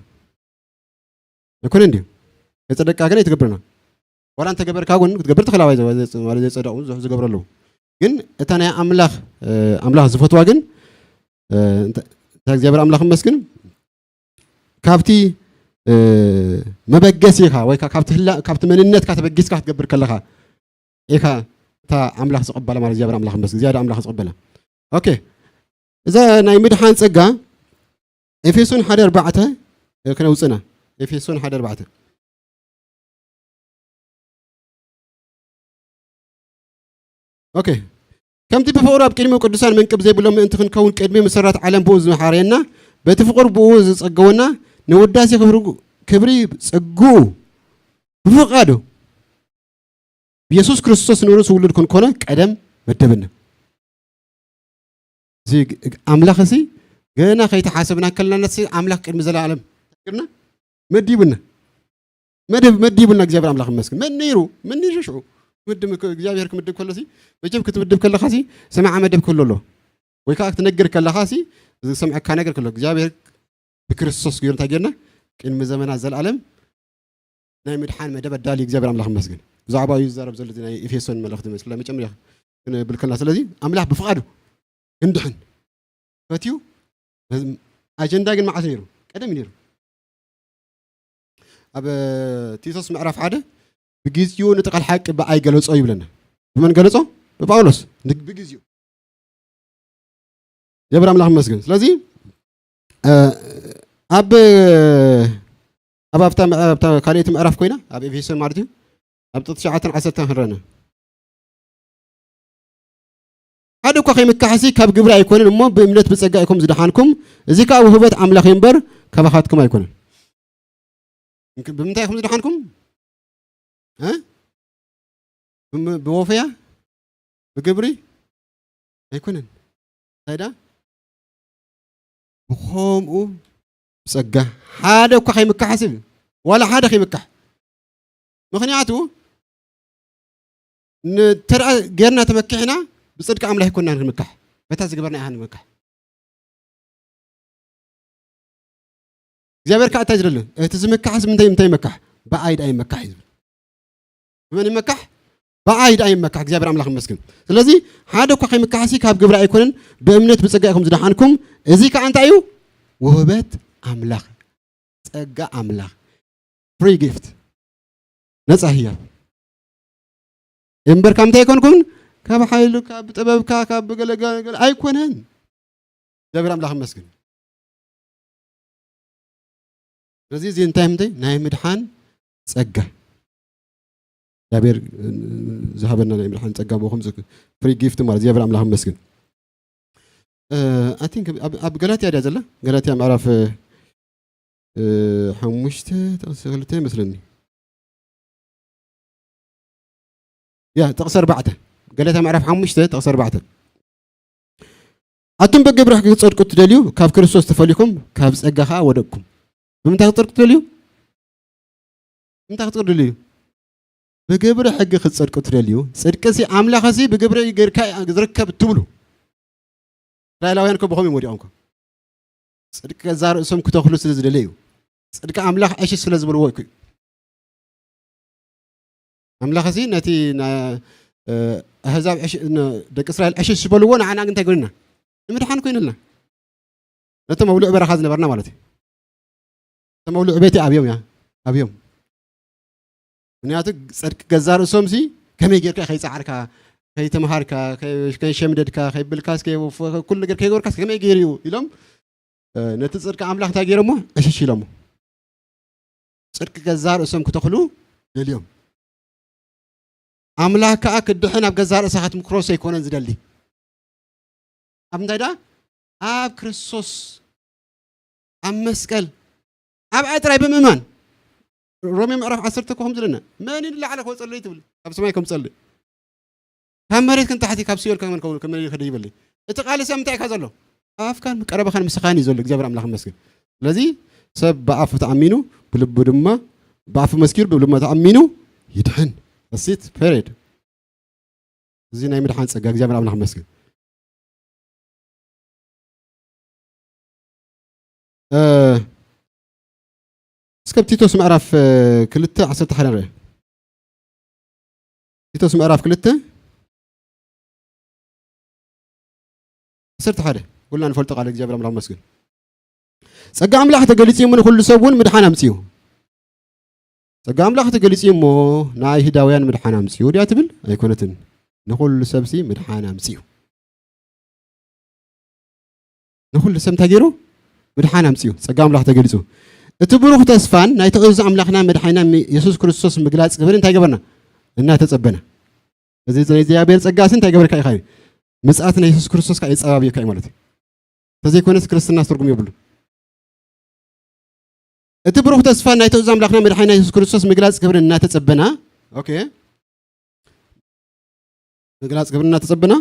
ኣይኮነ እንዲዩ። የጸደቅካ ግን ኣይትገብርና። ዋላ እንተገበርካ እውን ክትገብር ትኽእል። ኣባይ ዘ- ዘ- ማለት ዘይጸደቑ ብዙሕ ዝገብሩ ኣለዉ። ግን እታ ናይ ኣምላኽ እ፣ ኣምላኽ ዝፈትዋ ግን እ፣ እንተ- እንተ እግዚኣብሔር ኣምላኽ መስግን ካብቲ እ፣ መበገሲኻ ወይ ከዓ ካብቲ ህላ- ካብቲ መንነትካ ተበጊስካ ክትገብር ከለኻ ኢኻ እታ ኣምላኽ ዝቕበላ ማለት እግዚኣብሔር ኣምላኽ መስግን ዝያዳ ኣምላኽ ዝቕበላ። ኦኬ፣ እዛ ናይ ምድሓን ጸጋ ኤፌሶን ሓደ ኣርባዕተ ክነውፅና። ኤፌሶን ሓደ ኣርባዕተ። ኦኬ፣ ከምቲ ብፍቕሩ ኣብ ቅድሚኡ ቅዱሳን መንቅብ ዘይብሎም ምእንቲ ክንከውን ቅድሚ መሰራት ዓለም ብኡ ዝመሓረየና፣ በቲ ፍቕሩ ብኡ ዝጸገወና፣ ንውዳሴ ክብሪ ክብሪ ጸግኡ ብፍቓዱ ብየሱስ ክርስቶስ ንርእሱ ውሉድ ክንኮነ ቀደም መደብና። እዚ ኣምላኽ እዚ ገና ከይተሓሰብና ከለና ነሲ ኣምላኽ ቅድሚ ዘለኣለም ግርና መዲቡና። መደብ መዲቡና እግዚኣብሔር ኣምላኽ ይመስገን። መን ነይሩ? መን ነይሩ ሽዑ? ምድብ እግዚኣብሔር ክምድብ ከሎ ሲ መቸም ክትምድብ ከለኻ ሲ ሰማዓ መደብ ክህሉ ኣሎ። ወይ ከዓ ክትነግር ከለኻ ሲ ዝሰምዐካ ነገር ከሎ እግዚኣብሔር ብክርስቶስ ገይሩ እንታይ ገይርና ቅድሚ ዘመናት ዘለኣለም ናይ ምድሓን መደብ ኣዳልዩ እግዚኣብሔር ኣምላኽ ይመስገን። ብዛዕባ እዩ ዝዛረብ ዘሎ ናይ ኤፌሶን መልእኽቲ መስለ መጨመርያ ክንብል ከለና ስለዚ ኣምላኽ ብፍቓዱ ክንድሕን ፈትዩ ኣጀንዳ ግን መዓስ ነይሩ? ቀደም እዩ ነይሩ። ኣብ ቲቶስ ምዕራፍ ሓደ ብግዚኡ ንጥቓል ሓቂ ብኣይ ገለጾ ይብለና። ብመን ገለጾ? ብጳውሎስ። ብግዚኡ ጀብር ኣምላኽ ይመስገን። ስለዚ ኣብ ኣብ ኣብታ ካልኣይቲ ምዕራፍ ኮይና ኣብ ኤፌሶን ማለት እዩ ኣብ ጥቕሲ ትሽዓተን ዓሰርተን ክንረና ሓደ እኳ ከይምካሕሲ ካብ ግብሪ ኣይኮንን እሞ ብእምነት ብጸጋ ኢኹም ዝደሓንኩም፣ እዚ ከኣ ውህበት ኣምላኽ እዩ እምበር ካባኻትኩም ኣይኮነን። ብምንታይ ኢኹም ዝደሓንኩም? ብወፈያ ብግብሪ ኣይኮነን። እንታይ ዳ ብኸምኡ ብጸጋ ሓደ እኳ ከይምካሕ ስብ ዋላ ሓደ ከይምካሕ። ምኽንያቱ ንተርኣ ጌርና ተመኪሕና ብጽድቂ ኣምላኽ ይኮንና ንምካሕ፣ በታ ዝገበርና ኢኻ ንምካሕ። እግዚኣብሔር ከዓ እንታይ ዝደሊ እቲ ዝምካሕስ ምንታይ ምንታይ ይመካሕ? ብኣይ ደኣ ይመካሕ እዩ ዝብል። ብመን ይመካሕ? ብኣይ ደኣ ይመካሕ። እግዚኣብሔር ኣምላኽ ይመስገን። ስለዚ ሓደ እኳ ከይምካሕሲ ካብ ግብሪ ኣይኮነን፣ ብእምነት ብጸጋ ኢኹም ዝደሓንኩም። እዚ ከዓ እንታይ እዩ? ውህበት ኣምላኽ፣ ጸጋ ኣምላኽ፣ ፍሪ ጊፍት፣ ነጻ ህያብ እምበር ካብ ምንታይ ኣይኮንኩን፣ ካብ ሓይሉ ካብ ጥበብካ ካብ ገለገለ ኣይኮነን። እግዚኣብሔር ኣምላኽ ይመስገን። ስለዚ እዚ እንታይ ምንታይ ናይ ምድሓን ጸጋ እግዚኣብሔር ዝሃበና ናይ ምድሓን ጸጋ ብኹም ፍሪ ጊፍት ማለት እግዚኣብሔር ኣምላኽ ይመስገን። I think ኣብ ገላትያ ድያ ዘላ ገላትያ ምዕራፍ ሓሙሽተ ጥቕሲ ክልተ ይመስለኒ። ያ ጥቕሲ ኣርባዕተ ገላትያ ምዕራፍ ሓሙሽተ ጥቕሲ ኣርባዕተ ኣቱም ብግብሪ ክትጸድቁ ትደልዩ ካብ ክርስቶስ ተፈልይኩም ካብ ጸጋ ኸኣ ወደቅኩም። ብምንታይ ክትጸድቁ ትደልዩ? ብምንታይ ክትጸድቁ ትደልዩ? ብግብሪ ሕጊ ክትጸድቁ ትደልዩ? ጽድቅሲ ኣምላኽሲ ብግብሪ ጌርካ ዝርከብ ትብሉ። እስራኤላውያን እኮ ብኸም እዮም ወዲቖም እኮ። ጽድቂ ገዛ ርእሶም ክተኽሉ ስለ ዝደለዩ፣ ጽድቂ ኣምላኽ ዕሽሽ ስለ ዝበልዎ እኮ እዩ። ኣምላኽሲ ነቲ ኣህዛብ ደቂ እስራኤል ዕሽሽ ዝበልዎ ንዓና ግን እንታይ ኮይንና? ንምድሓን ኮይንልና። ነቶም ኣብ ልዑ በረኻ ዝነበርና ማለት እዩ። እቶም ኣብ ልዑ ቤት ኣብዮም እያ ኣብዮም። ምክንያቱ ጸድቂ ገዛ ርእሶም ሲ ከመይ ጌርካ ከይጸዓርካ ከይተምሃርካ ከይሸምደድካ ከይብልካ ኩሉ ነገር ከይገበርካ ከመይ ገይሩ እዩ ኢሎም ነቲ ጽድቂ ኣምላኽ እንታይ ገይሮሞ ዕሽሽ ኢሎሞ። ጽድቂ ገዛ ርእሶም ክተኽሉ ደልዮም። ኣምላኽ ከኣ ክድሕን ኣብ ገዛ ርእስኻ ትምክሮስ ኣይኮነን ዝደሊ። ኣብ እንታይ ደኣ? ኣብ ክርስቶስ ኣብ መስቀል ኣብኣ ጥራይ ብምእማን። ሮሜ ምዕራፍ ዓሰርተ እኮ ከም ዝለና መን ንላዕሊ ክወጸለይ ትብል ካብ ሰማይ ከም ጸልእ ካብ መሬት ክንታሕቲ ካብ ሲኦል ከመን ከውን ከመን ይኸደ ይበል። እቲ ቃል ሰብ እንታይ ኢካ ዘሎ ኣፍካን ቀረባኻን ምስኻን እዩ ዘሎ እግዚኣብሔር ኣምላኽ መስገን። ስለዚ ሰብ ብኣፉ ተኣሚኑ ብልቡ ድማ ብኣፉ መስኪሩ ብልቡ ተኣሚኑ ይድሕን። እሲት ፔሬድ እዚ ናይ ምድሓን ጸጋ እግዚኣብሔር ኣምላኽ ይመስገን። እ፣ እስከ ቲቶስ ምዕራፍ፣ እ፣ ክልተ ዓሰርተ ሓደ ንርአ። ቲቶስ ምዕራፍ ክልተ ዓሰርተ ሓደ። ኩልና ንፈልጦ ቃል እግዚኣብሔር ኣምላኽ ይመስገን። ጸጋ ኣምላኽ ተገሊጹ እሞ ንኹሉ ሰብ እውን ምድሓን ኣምጺኡ። ጸጋ ኣምላኽ ተገሊጹ እሞ ንኣይሁዳውያን ምድሓን ኣምጺኡ ድያ ትብል? ኣይኮነትን። ንኹሉ ሰብሲ ምድሓን ኣምጺኡ። ንኹሉ ሰብ እንታይ ገይሩ? ምድሓን ኣምጺኡ። ጸጋ ኣምላኽ ተገሊጹ። እቲ ብሩኽ ተስፋን ናይ ትእዛዝ ኣምላኽና መድሓኒና ሚ-፣ የሱስ ክርስቶስ ምግላጽ ክብሪ እንታይ ገበርና? እናተጸበና። እዚ ናይ እግዚኣብሔር ጸጋሲ እንታይ ገበርካ ኢኻ እዩ? ምጽኣት ናይ የሱስ ክርስቶስ ከኣ የጸባብየካ እዩ ማለት እዩ። እንተዘይኮነስ ክርስትናስ ትርጉም የብሉን። እቲ ብሩኽ ተስፋን ናይ ትእዛዝ ኣምላኽና መድሓኒና የሱስ ክርስቶስ ምግላጽ ክብሪ እናተጸበና፣ ኦኬ፣ ምግላጽ ክብሪ እናተጸበና፣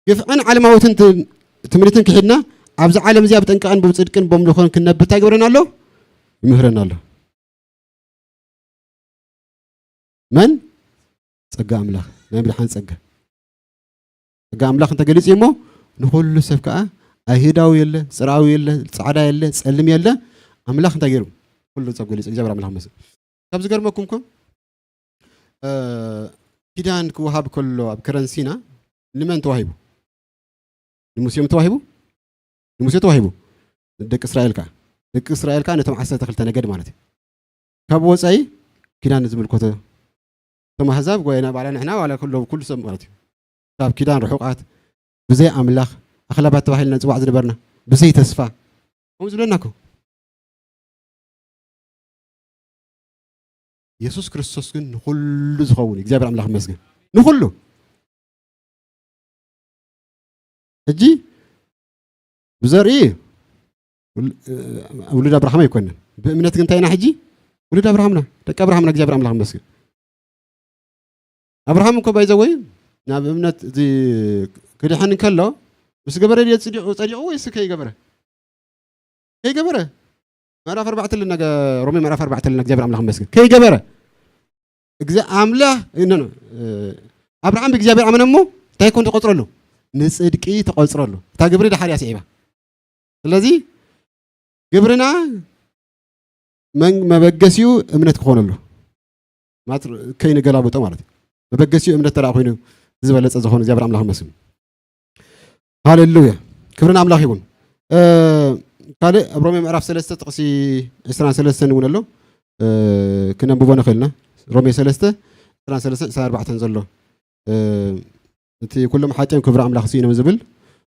ግፍዕን ዓለማውትን ት-፣ ትምኒትን ክሒድና፣ ኣብዚ ዓለም እዚኣ ብጥንቃቕን ብጽድቅን በምልኾን ክንነብር እንታይ ይገብረና ኣሎ? ይምህረና ኣሎ። መን? ጸጋ ኣምላኽ፣ ናይ ምድሓን ጸጋ። ጸጋ ኣምላኽ እንተገሊጹ እሞ ንኹሉ ሰብ ከኣ ኣይሁዳዊ የለ፣ ጽርኣዊ የለ፣ ጻዕዳ የለ፣ ጸልም የለ፣ ኣምላኽ እንታይ ገይሩ? ኩሉ ሰብ ገሊጹ፣ እግዚኣብሔር ኣምላኽ ይመስገን። ካብ ዝገርመኩም እኮ፣ እ፣ ኪዳን ክወሃብ ከሎ ኣብ ከረን ሲና ንመን ተዋሂቡ? ንሙሴ ም ተዋሂቡ? ንሙሴ ተዋሂቡ። ደቂ እስራኤል ከኣ፣ ደቂ እስራኤል ከኣ ነቶም ዓሰርተ ክልተ ነገድ ማለት እዩ። ካብ ወጻኢ ኪዳን ዝምልከቶ፣ እቶም ኣህዛብ ወይ ናይ ባዕላ ንሕና ዋላ ኩሎም ኩሉ ሰብ ማለት እዩ። ካብ ኪዳን ርሑቓት፣ ብዘይ ኣምላኽ፣ ኣኽላባት ተባሂልና ንጽዋዕ ዝነበርና፣ ብዘይ ተስፋ፣ ከምኡ ዝብለና እኮ። የሱስ ክርስቶስ ግን ንኹሉ ዝኸውን እዩ። እግዚኣብሔር ኣምላኽ ይመስገን። ንኹሉ። ሕጂ ብዘርኢ ውል-፣ ውሉድ ኣብርሃም ኣይኮነን። ብእምነት ግን እንታይ ኢና ሕጂ? ውሉድ ኣብርሃም ኢና። ደቂ ኣብርሃም ኢና። እግዚኣብሔር ኣምላኽ ይመስገን። ኣብርሃም እኮ ባይዘወይ ናብ እምነት እዚ ክድሕን እንከሎ ምስ ገበረ ድየ ጽዲቑ፣ ጸዲቑ ወይስ ከይገበረ? ከይገበረ። ምዕራፍ ኣርባዕተ ኣለና፣ ገ-፣ ሮሜ ምዕራፍ ኣርባዕተ ኣለና፣ እግዚኣብሔር ኣምላኽ ይመስገን። ከይገበረ። እግዚ-፣ ኣምላኽ፣ ኖ፣ ኖ፣ እ፣ ኣብርሃም ብእግዚኣብሔር ኣመነ እሞ እንታይ ኮን ተቆጽረሉ? ንጽድቂ ተቆጽረሉ። እታ ግብሪ ድሓር እያ ስዒባ። ስለዚ ግብርና መን-፣ መበገሲኡ እምነት ክኾነሉ። ማለት ከይንገላብጦ ማለት እዩ። መበገሲኡ እምነት ተደኣ ኮይኑ ዝበለጸ ዝኾነ እግዚኣብሔር ኣምላኽ ይመስገን። ሃሌሉያ። ክብሪ ንኣምላኽ ይኹን። እ፣ ካልእ ኣብ ሮሜ ምዕራፍ ሰለስተ ጥቕሲ ዕስራን ሰለስተን እውን ኣሎ። እ፣ ክነንብቦ ንኽእል ኢና። ሮሜ ሰለስተ ዕስራን ሰለስተን ዕስራን ኣርባዕተን ዘሎ። እ፣ እቲ ኩሎም ሓጢኦም ክብሪ ኣምላኽ ስኢኖም ዝብል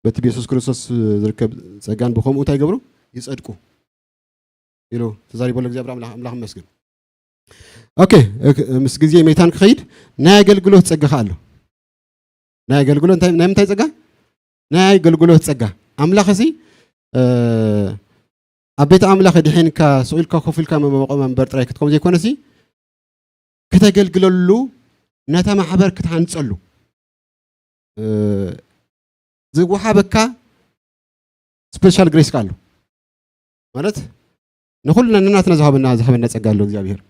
በቲ ብየሱስ ክርስቶስ ዝርከብ ጸጋን ብኸምኡ እንታይ ይገብሩ? ይጸድቁ ኢሉ ተዛሪቡ ኣሎ እግዚኣብሔር ኣምላኽ፣ ኣምላኽ ይመስገን። ኦኬ፣ እክ-፣ ምስ ግዜ ሜታን ክኸይድ ናይ ኣገልግሎት ጸጋ ከኣ ኣሎ። ናይ ኣገልግሎት እንታይ፣ ናይ ምንታይ ጸጋ? ናይ ኣገልግሎት ጸጋ። ኣምላኽ እዚ፣ እ፣ ኣብ ቤት ኣምላኽ ድሒንካ፣ ስቕ ኢልካ ኮፍ ኢልካ መ-፣ መቆም መንበር ጥራይ ክትቆም ዘይኮነሲ፣ ክተገልግለሉ፣ ነታ ማሕበር ክትሃንጸሉ፣ እ፣ ዝወሃበካ ስፔሻል ግሬስ ከኣ ኣሎ። ማለት ንኹልና ነናትና ዝሃበና፣ ዝሃበና ጸጋ ኣሎ እግዚኣብሔር።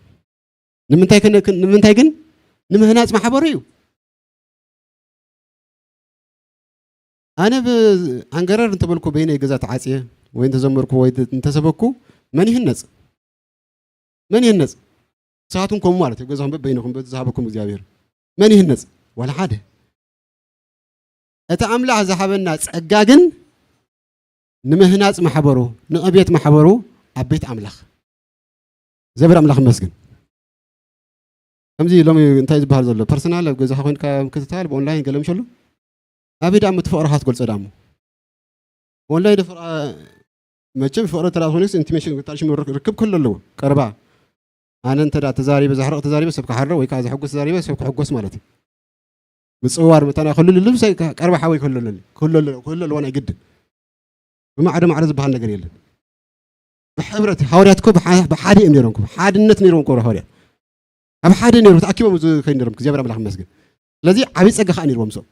ንምንታይ ከነ-፣ ክ-፣ ንምንታይ ግን? ንምህናጽ ማሕበሩ እዩ። ኣነ ብ-፣ ሃንገረር እንተበልኩ በይነይ ገዛ ተዓጽየ ወይ እንተዘመርኩ ወይ ተ-፣ እንተሰበኩ መን ይህነጽ? መን ይህነጽ? ንስኻትኩም ከምኡ ማለት እዩ። ገዛኹም በበይንኹም በቲ ዝሃበኩም እግዚኣብሔር። መን ይህነጽ? ዋላ ሓደ። እቲ ኣምላኽ ዝሃበና ጸጋ ግን ንምህናጽ ማሕበሩ፣ ንዕብየት ማሕበሩ ኣብ ቤት ኣምላኽ። እግዚኣብሔር ኣምላኽ ይመስገን። ከምዚ ሎሚ እንታይ ዝበሃል ዘሎ? ፐርሰናል ኣብ ገዛኻ ኮይንካ ምክትታል፣ ብኦንላይን ገለ ምሸሉ። ኣበይ ደኣ እሞ እቲ ፍቕርኻ ትገልጾ ደኣ እሞ? ብኦንላይን ዶ ፍቕራ-፣ መቸም ፍቕሪ እንተ ደኣ ዝኾነስ ኢንቲሜሽን፣ ርክብ ክህሉ ኣለዎ። ቀረባ። ኣነ እንተ ደኣ ተዛሪበ፣ ዘሕርቕ ተዛሪበ፣ ሰብ ክሓርቕ ወይ ከኣ ዘሕጉስ ተዛሪበ፣ ሰብ ክሕጎስ ማለት እዩ። ምጽውዋር፣ መታን ክህሉ ልብሰ፣ ቀረባ ሓወይ ክህሉ ኣለኒ። ክህሉ ኣለዎ፣ ክህሉ ኣለዎ ናይ ግድን። ብማዕዶ ማዕዶ ዝበሃል ነገር የለን። ብሕብረት፣ ሃዋርያት እኮ ብሓ-፣ ብሓደ እዮም ነይሮም እኮ። ሓድነት ነይሮም እኮ ሃዋርያት። ኣብ ሓደ ነይሮም፣ ተኣኪቦም ዝኸይዱ ነይሮም። እግዚኣብሔር ኣምላኽ ይመስገን። ስለዚ ዓብዪ ጸጋ ከኣ ነይርዎም እሶም።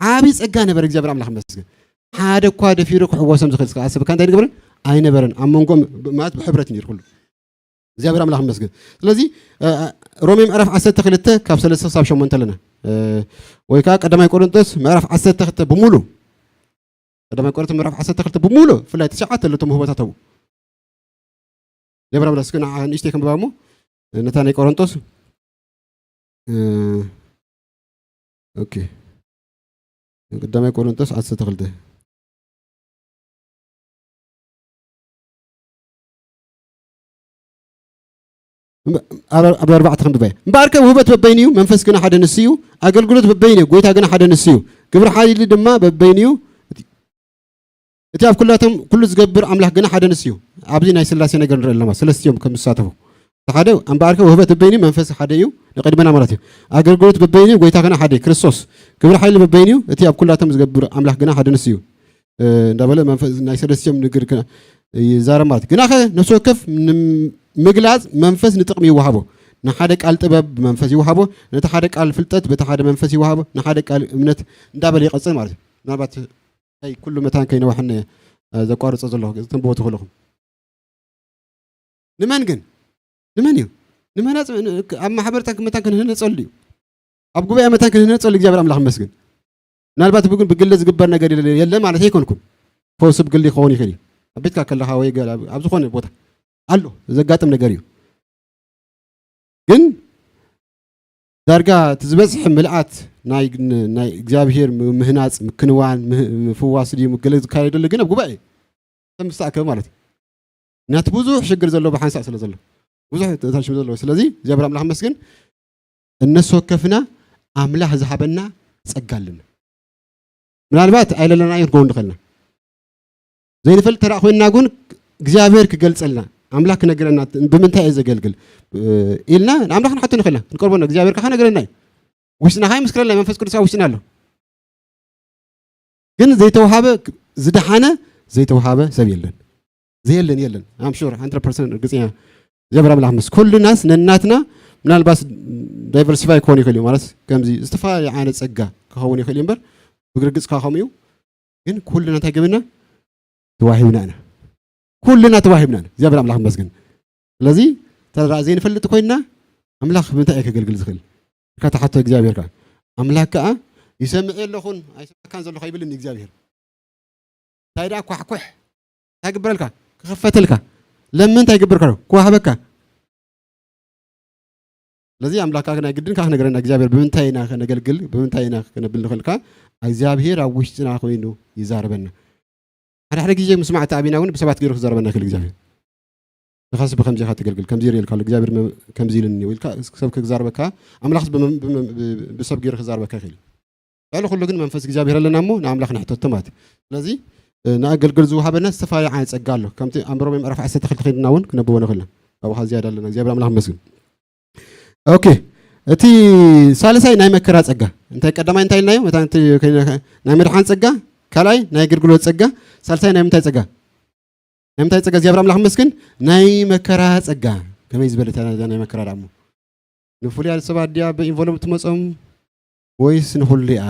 ዓብዪ ጸጋ ነበረ፣ እግዚኣብሔር ኣምላኽ ይመስገን። ሓደ እኳ ደፊሩ ክሕወሶም ዝኽእል፣ ዝከኣሰብ እኳ እንታይ ኣይነበረን? ኣይነበረን። ኣብ መንጎም ብ-፣ ማለት ብሕብረት እዩ ነይሩ ኩሉ። እግዚኣብሔር ኣምላኽ ይመስገን። ስለዚ፣ እ፣ እ፣ ሮሜ ምዕራፍ ዓሰርተ ክልተ ካብ ሰለስተ ክሳብ ሸሞንተ ኣለና። ወይ ከዓ ቀዳማይ ቆሮንቶስ ምዕራፍ ዓሰርተ ክልተ ብምሉ፣ ቀዳማይ ቆሮንቶስ ምዕራፍ ዓሰርተ ክልተ ብምሉ፣ ብፍላይ ትሽዓተ ኣለቶ ምህቦታት ኣብኡ። ጀብራ ብላ እስኪ ንዓ ንእሽተይ ከንብባ እሞ፣ ነታ ናይ ቆሮንቶስ፣ ኦኬ፣ ቀዳማይ ቆሮንቶስ ዓሰርተ ክልተ፣ ኣብ ኣርባዕተ ከንብባ እየ። እምበኣርከ ውህበት በበይኑ እዩ፣ መንፈስ ግና ሓደ ንሱ እዩ። ኣገልግሎት በበይኑ እዩ፣ ጎይታ ግና ሓደ ንሱ እዩ። ግብሪ ሓይሊ ድማ በበይኑ እዩ፣ እቲ ኣብ ኩላቶም ኩሉ ዝገብር ኣምላኽ ግና ሓደ ንሱ እዩ። ኣብዚ ናይ ስላሴ ነገር ንርኢ ኣለና፣ ሰለስቲኦም ከም ዝሳተፉ። እቲ ሓደ እምበኣርከ ውህበት በበይኑ እዩ፣ መንፈስ ሓደ እዩ፣ ንቅድመና ማለት እዩ። ኣገልግሎት በበይኑ እዩ፣ ጎይታ ግና ሓደ እዩ፣ ክርስቶስ። ግብሪ ሓይሊ በበይኑ እዩ፣ እቲ ኣብ ኩላቶም ዝገብር ኣምላኽ ግና ሓደ ንሱ እዩ። እንዳበለ መንፈስ ናይ ሰለስቲኦም ንግር ይዛረብ ማለት እዩ። ግናኸ ነፍሲ ወከፍ ንምግላጽ መንፈስ ንጥቕሚ ይወሃቦ። ንሓደ ቃል ጥበብ ብመንፈስ ይወሃቦ፣ ነቲ ሓደ ቃል ፍልጠት በቲ ሓደ መንፈስ ይወሃቦ፣ ንሓደ ቃል እምነት እንዳበለ ይቐጽል ማለት እዩ። ምናልባት ናይ ኩሉ መታን ከይነዋሕነ ዘቋርጾ ዘለኹ ተንብቦ ትኽእልኹም። ንመን ግን? ንመን እዩ? ንመን ኣጽ-፣ ን-፣ ኣብ ማሕበርታን መታን ክንህነጸሉ እዩ። ኣብ ጉባኤ መታን ክንህነጸሉ እግዚኣብሔር ኣምላኽ ይመስገን። ምናልባት ብግን ብግለ ዝግበር ነገር የለ፣ የለ ማለት ኣይኮንኩን። ፈውሲ ብግሊ ክኸውን ይኽእል እዩ። ኣብ ቤትካ ከለኻ ወይ ገለ ኣብ፣ ኣብ ዝኾነ ቦታ ኣሎ ዘጋጥም ነገር እዩ። ግን ዳርጋ እቲ ዝበዝሕ ምልኣት ናይ፣ ናይ እግዚኣብሔር ም-፣ ምህናጽ፣ ምክንዋን፣ ምህ-፣ ምፍዋስ ድዩ፣ ምገለ ዝካየደሉ ግን ኣብ ጉባኤ እዩ። ከም ዝተኣከበ ማለት እዩ። ምክንያቱ ብዙሕ ሽግር ዘለዎ ብሓንሳእ ስለ ዘሎ። ብዙሕ ተታሽሙ ዘለዎ። ስለዚ እግዚኣብሔር ኣምላኽ መስግን እነሱ ወከፍና ኣምላኽ ዝሃበና ጸጋ ኣለና። ምናልባት ኣይለለናዮ ክንከውን ንኽእልና። ዘይንፈልጥ ተራ ኮይንና ግን እግዚኣብሔር ክገልጸልና፣ ኣምላኽ ክነግረና፣ ብምንታይ እየ ዘገልግል፣ እ፣ ኢልና ንኣምላኽ ንሓቶ ንኽእልና፣ ክንቀርቦ ንኽእልና። እግዚኣብሔር ከኣ ክነግረና እዩ። ውሽጥና ከኣ ይምስክረልና፣ መንፈስ ቅዱስ ኣብ ውሽጥና ኣሎ። ግን ዘይተውሃበ፣ ዝደሓነ ዘይተውሃበ ሰብ የለን። ዘየለን የለን። I'm sure፣ hundred percent እርግጸኛ። እግዚኣብሔር ኣምላኽ ምስ ኩልናስ ነናትና ምናልባት ዳይቨርሲፋይ ክኾን ይኽእል እዩ፣ ማለት ከምዚ ዝተፈላለየ ዓይነት ጸጋ ክኸውን ይኽእል እዩ እምበር፣ ብግርግጽ ከኣ ከምኡ እዩ። ግን ኩልና እንታይ ገብና? ተዋሂብና ኢና። ኩልና ተዋሂብና ኢና። እግዚኣብሔር ኣምላኽ ይመስገን። ስለዚ ተራ ዘይንፈልጥ ኮይንና ኣምላኽ ብምንታይ እዩ ከገልግል ዝኽእል? ኢልካ ትሓቶ እግዚኣብሔር ከኣ። ኣምላኽ ከኣ ይሰምዕ ኣለኹን ኣይሰምዓካን ዘለኹ ኣይብልን እግዚኣብሔር። እንታይ ደኣ ኳሕኩሕ? እንታይ ግበረልካ? ክኽፈተልካ። ለምን እንታይ ግበረልካ? ክወሃበካ። ስለዚ ኣምላኽ ከኣ ናይ ግድን ከኣ ክነግረና እግዚኣብሔር ብምንታይ ኢና ከነገልግል፣ ብምንታይ ኢና ከነብል ንኽእል ከኣ እግዚኣብሔር ኣብ ውሽጥና ኮይኑ ይዛረበና። ሓደ ሓደ ግዜ ምስማዕ ተኣቢና እውን ብሰባት ገይሩ ክዛረበና ይኽእል እግዚኣብሔር። ንኻስ ብኸምዚ ኢኻ ተገልግል፣ ከምዚ ይርእየልካ ኣሎ እግዚኣብሔር መ-፣ ከምዚ ኢሉኒ ኢልካ ሰብ ክዛረበካ፣ ኣምላኽስ ብመ-፣ ብመ-፣ ብ-፣ ብሰብ ገይሩ ክዛረበካ ይኽእል እዩ። ልዕሊ ኩሉ ግን መንፈስ እግዚኣብሔር ኣለና እሞ ንኣምላኽ ንሕተቶ ማለት እዩ። ስለዚ፣ እ፣ ንኣገልግል ዝወሃበና ዝተፈላለየ ዓይነት ጸጋ ኣሎ። ከምቲ ኣብ ሮሜ ምዕራፍ ዓሰርተ ክልተ ከይድና እውን ክነብቦ ንኽእል ኢና። ኣብኡ ኸኣ ዝያዳ ኣለና። እግዚኣብሔር ኣምላኽ ይመስገን። ኦኬ። እቲ ሳልሳይ ናይ መከራ ጸጋ። እንታይ ቀዳማይ እንታይ ኢልናዮ? መታን እቲ ከይነ-፣ ናይ ምድሓን ጸጋ፣ ካልኣይ ናይ ኣገልግሎት ጸጋ፣ ሳልሳይ ናይ ምንታይ ጸጋ? ናይ ምንታይ ጸጋ? እግዚኣብሔር ኣምላኽ ይመስገን። ናይ መከራ ጸጋ። ከመይ ዝበለት እያ እዛ ናይ መከራ ደኣ እሞ? ንፍሉያት ሰባት ድያ ብኢንቨሎፕ ትመጾም ወይስ ንኹሉ እያ፣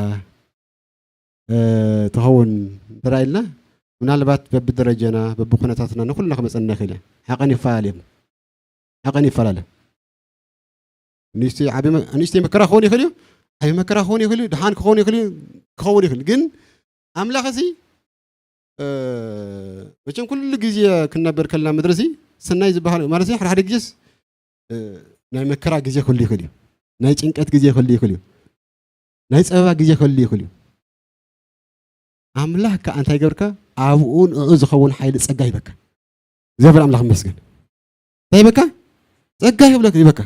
እ፣ ትኸውን እንተ ኢልና፣ ምናልባት በብደረጃና፣ በብኹነታትና ንኹልና ክመጸና ይኽእል እያ። ዓቐን ይፈላለ እዩ። ዓቐን ይፈላለ። ንእሽተይ ዓቢ መ-፣ ንእሽተይ መከራ ክኸውን ይኽእል እዩ፣ ዓቢ መከራ ክኸውን ይኽእል እዩ፣ ደሓን ክኸውን ይኽእል እዩ፣ ክኸውን ይኽእል። ግን ኣምላኽ እዚ፣ እ፣ መቸም ኩሉ ግዜ ክንነብር ከለና ምድሪ እዚ ሰናይ ዝበሃል ማለት እዩ። ሓደ ሓደ ግዜስ፣ እ፣ ናይ መከራ ግዜ ክህሉ ይኽእል እዩ። ናይ ጭንቀት ግዜ ክህሉ ይኽእል እዩ። ናይ ጸበባ ግዜ ክህሉ ይኽእል እዩ። ኣምላኽ ከኣ እንታይ ይገብርካ? ኣብኡ ንዕኡ ዝኸውን ሓይሊ ጸጋ ይህበካ። እግዚኣብሔር ኣምላኽ ይመስገን። እንታይ ይህበካ? ጸጋ ይብለካ፣ ይህበካ።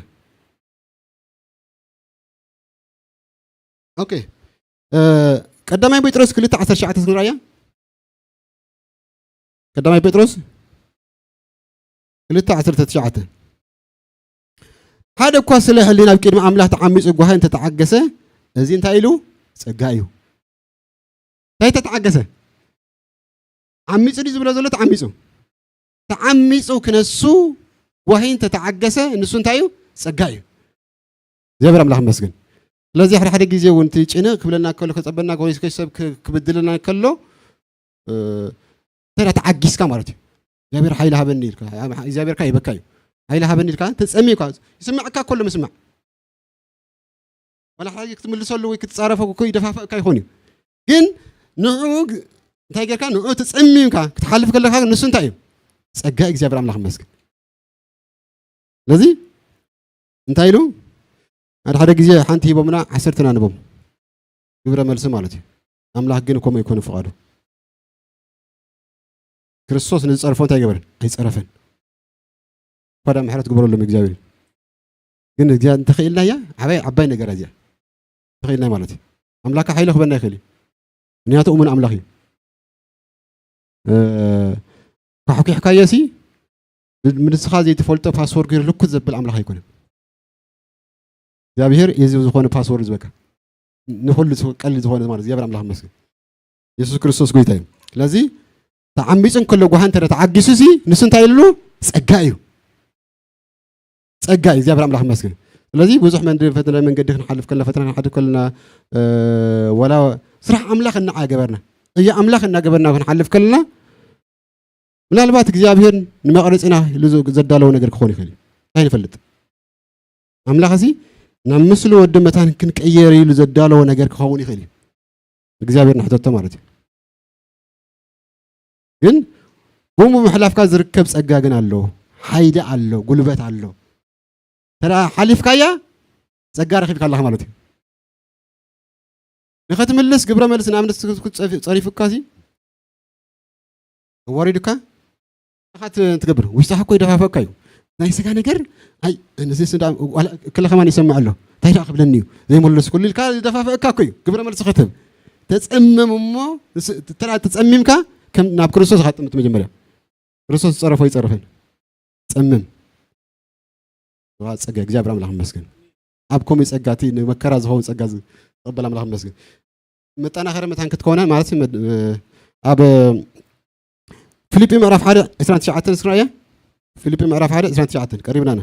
ኦኬ። እ፣ ቀዳማይ ጴጥሮስ ክልተ ዓሰርተ ትሽዓተ ክንርኣያ። ቀዳማይ ጴጥሮስ ክልተ ዓሰርተ ትሽዓተ። ሓደ እኳ ስለ ሕሊና ኣብ ቅድሚ ኣምላኽ ተዓሚጹ ጓሂ እንተተዓገሰ፣ እዚ እንታይ ኢሉ? ጸጋ እዩ። እንታይ ተተዓገሰ? ዓሚጹ ድዩ ዝብሎ ዘሎ? ተዓሚጹ። ተዓሚጹ ክነሱ ጓሂ እንተተዓገሰ፣ ንሱ እንታይ እዩ? ጸጋ እዩ። እግዚኣብሔር ኣምላኽ ይመስገን። ስለዚ ሓደ ሓደ ግዜ እውን እቲ ጭንቕ ክብለና ከሎ፣ ከጸበና ወይ ሰብ ክ-፣ ክብድለና ከሎ፣ እ፣ እንተ ተዓጊስካ ማለት እዩ። እግዚኣብሔር ሓይሊ ሃበኒ ኢልካ፣ እግዚኣብሔር ከኣ ይህበካ እዩ። ሓይሊ ሃበኒ ኢልካ፣ ተጸሚእካ፣ ይስምዐካ ከሎ ምስማዕ። ዋላ ሓደ ግዜ ክትምልሰሉ ወይ ክትጻረፎ እኮ ይደፋፍእካ ይኾን እዩ። ግን ንዕኡ ግ-፣ እንታይ ጌርካ ንዕኡ ተጸሚምካ ክትሓልፍ ከለኻ ንሱ እንታይ እዩ? ጸጋ እግዚኣብሔር ኣምላኽ ይመስገን። ስለዚ እንታይ ኢሉ? ሓደ ሓደ ግዜ ሓንቲ ሂቦምና ዓሰርተ ናንቦም። ግብረ መልሲ ማለት እዩ። ኣምላኽ ግን ከምኡ ኣይኮነ ፍቓዱ። ክርስቶስ ንዝጸርፎ እንታይ ገበረ? ኣይጸረፈን። እኳ ደኣ ምሕረት ግበረሎም እግዚኣብሔር። ግን እግዚኣብሔር እንተኽኢልናያ ዓባይ፣ ዓባይ ነገር እያ እዚኣ። እንተኽኢልና ማለት እዩ። ኣምላኽ ሓይሊ ክበና ይኽእል እዩ። ምክንያቱ እሙን ኣምላኽ እዩ። እ፣ ኳሕኲሕካዮ ሲ፣ ብ-፣ ንስኻ ዘይትፈልጦ ፓስወርድ ገይሩ ልኩት ዘብል ኣምላኽ ኣይኮነን። እግዚኣብሔር እዚ ዝኾነ ፓስወርድ ዝበካ። ንኹሉ ዝፈ-፣ ቀሊል ዝኾነ ማለት እግዚኣብሔር ኣምላኽ ይመስገን። የሱስ ክርስቶስ ጎይታ እዩ። ስለዚ ተዓሚጹ እንከሎ ጓሃ እንተ ተዓጊሱ ሲ፣ ንሱ እንታይ ኢሉ? ጸጋ እዩ። ጸጋ እዩ፣ እግዚኣብሔር ኣምላኽ ይመስገን። ስለዚ ብዙሕ መንድ-፣ ፈተና መንገዲ ክንሓልፍ ከለና፣ ፈተና ክንሓልፍ ከለና፣ እ፣ ወላ ስራሕ ኣምላኽ እናገበርና፣ ዕዮ ኣምላኽ እናገበርና ክንሓልፍ ከለና፣ ምናልባት እግዚኣብሔር ንመቕረጺና ኢሉ ዘ-፣ ዘዳለዎ ነገር ክኸውን ይኽእል እዩ። እንታይ ንፈልጥ? ኣምላኽ እዚ ናብ ምስሊ ወዲ መታን ክንቀየር ኢሉ ዘዳለዎ ነገር ክኸውን ይኽእል እዩ። እግዚኣብሔር ንሕተቶ ማለት እዩ። ግን ብኡ ምሕላፍካ ዝርከብ ጸጋ ግን ኣሎ፣ ሓይሊ ኣሎ፣ ጉልበት ኣሎ። እንተ ደኣ ሓሊፍካያ ጸጋ ረኺብካ ኣለኻ ማለት እዩ። ንኸትምልስ ግብረ መልሲ ንኣብነት ክጸፊ-፣ ጸሪፉካ ሲ፣ ኣዋሪዱካ፣ ኢኻ ት-፣ ትገብር። ውሽጥኻ እኮ ይደፋፈእካ እዩ። ናይ ስጋ ነገር፣ ኣይ፣ ንስስ እንዳ-፣ ዋላ ክለ ከማን ይሰምዕ ኣሎ። እንታይ ደኣ ክብለኒ እዩ? ዘይመለስኩሉ ኢልካ ዝደፋፈእካ እኮ እዩ። ግብረ መልሲ ክትህብ። ተጸመም እሞ፣ ንስ-፣ ተራ-፣ ተጸሚምካ ከም ናብ ክርስቶስ ኢኻ ትጥምት መጀመርያ። ክርስቶስ ዝጸረፎ ኣይጸርፍን። ጸምም። ዋ፣ ጸጋ እግዚኣብሔር ኣምላኽ ይመስገን። ኣብ ከምኡ ጸጋ፣ እቲ ንመከራ ዝኸውን ጸጋ ዝቕበል ኣምላኽ ይመስገን። መጠናኸሪ መታን ክትኮነ ማለት እዩ። መድ-፣ ኣብ ፊልጲ ምዕራፍ ሓደ ዕስራን ትሽዓተን እስኪ ንርኣያ። ፊልጲ ምዕራፍ ሓደ ዕስራን ትሽዓተን ቀሪብና ኢና።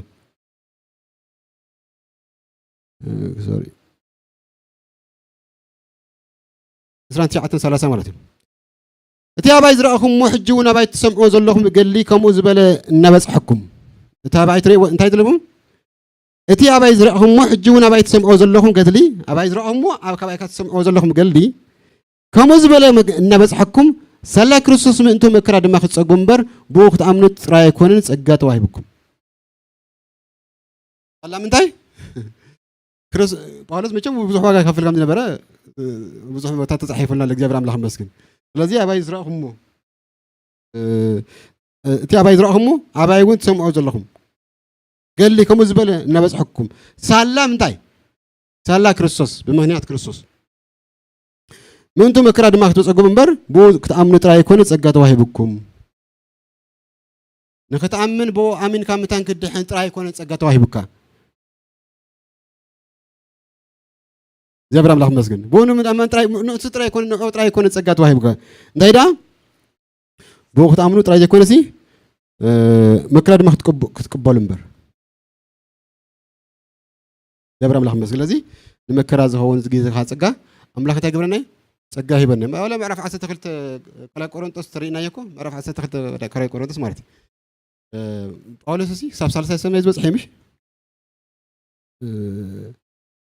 እ፣ ሶሪ። ዕስራን ትሽዓተን ሰላሳ ማለት እዩ። እቲ ኣባይ ዝረእኹምዎ ሕጂ እውን ኣባይ ትሰምዕዎ ዘለኹም ገድሊ ከምኡ ዝበለ እናበጽሐኩም። እቲ ኣባይ ትርእይዎ እንታይ ትብልዎ? እቲ ኣባይ ዝረእኹምዎ ሕጂ እውን ኣባይ ትሰምዕዎ ዘለኹም ገድሊ፣ ኣባይ ዝረእኹምዎ ኣብ ከባቢካ ትሰምዕዎ ዘለኹም ገድሊ ከምኡ ዝበለ መግ-፣ እናበጽሐኩም፣ ሳላ ክርስቶስ ምእንቶ መከራ ድማ ክትጸግቡ እምበር ብኡ ክትኣምኑ ጥራይ ኣይኮነን ጸጋ ተዋሂብኩም። ኣላ ምንታይ? ክርስ-፣ ጳውሎስ መቸም ብዙሕ ዋጋ ይኸፍል ከም ዝነበረ፣ እ፣ ብዙሕ ቦታ ተጻሒፉልና፣ ለእግዚኣብሔር ኣምላኽ ይመስገን። ስለዚ ኣባይ ዝረእኹምዎ፣ እ፣ እ፣ እቲ ኣባይ ዝረእኹምዎ፣ ኣባይ እውን ትሰምዑ ዘለኹም። ገሊ ከምኡ ዝበለ እናበጽሐኩም። ሳላ ምንታይ? ሳላ ክርስቶስ፣ ብምኽንያት ክርስቶስ። ምእንቱ መከራ ድማ ክትጸግቡ እምበር፣ ብኡ ክትኣምኑ ጥራይ ኣይኮነ ጸጋ ተዋሂብኩም። ንኽትኣምን ብኡ ኣሚንካ ምታን ክትድሕን ጥራይ ኣይኮነ ጸጋ ተዋሂቡካ። እግዚኣብሔር ኣምላኽ ይመስገን። ብኡ ንምእማን ጥራይ፣ ንእሱ ጥራይ ኣይኮነ፣ ንዕኡ ጥራይ ኣይኮነ ጸጋ ተዋሂቡካ። እንታይ ደኣ? ብኡ ክትኣምኑ ጥራይ ዘይኮነሲ፣ እ፣ መከራ ድማ ክትቅብ-፣ ክትቅበሉ እምበር። እግዚኣብሔር ኣምላኽ ይመስገን። ስለዚ ንመከራ ዝኸውን ግዜ ከዓ ጸጋ ኣምላኽ እንታይ ይግበረና? ጸጋ ይህበና። ዋላ ምዕራፍ ዓሰርተ ክልተ ካልኣይ ቆሮንጦስ ተሪእናዮ እኮ፣ ምዕራፍ ዓሰርተ ክልተ ካልኣይ ቆሮንጦስ ማለት እዩ። እ፣ ጳውሎስ እዚ ክሳብ ሳልሳይ ሰማይ ዝበጽሐ እዩ፣ ምሽ? እ፣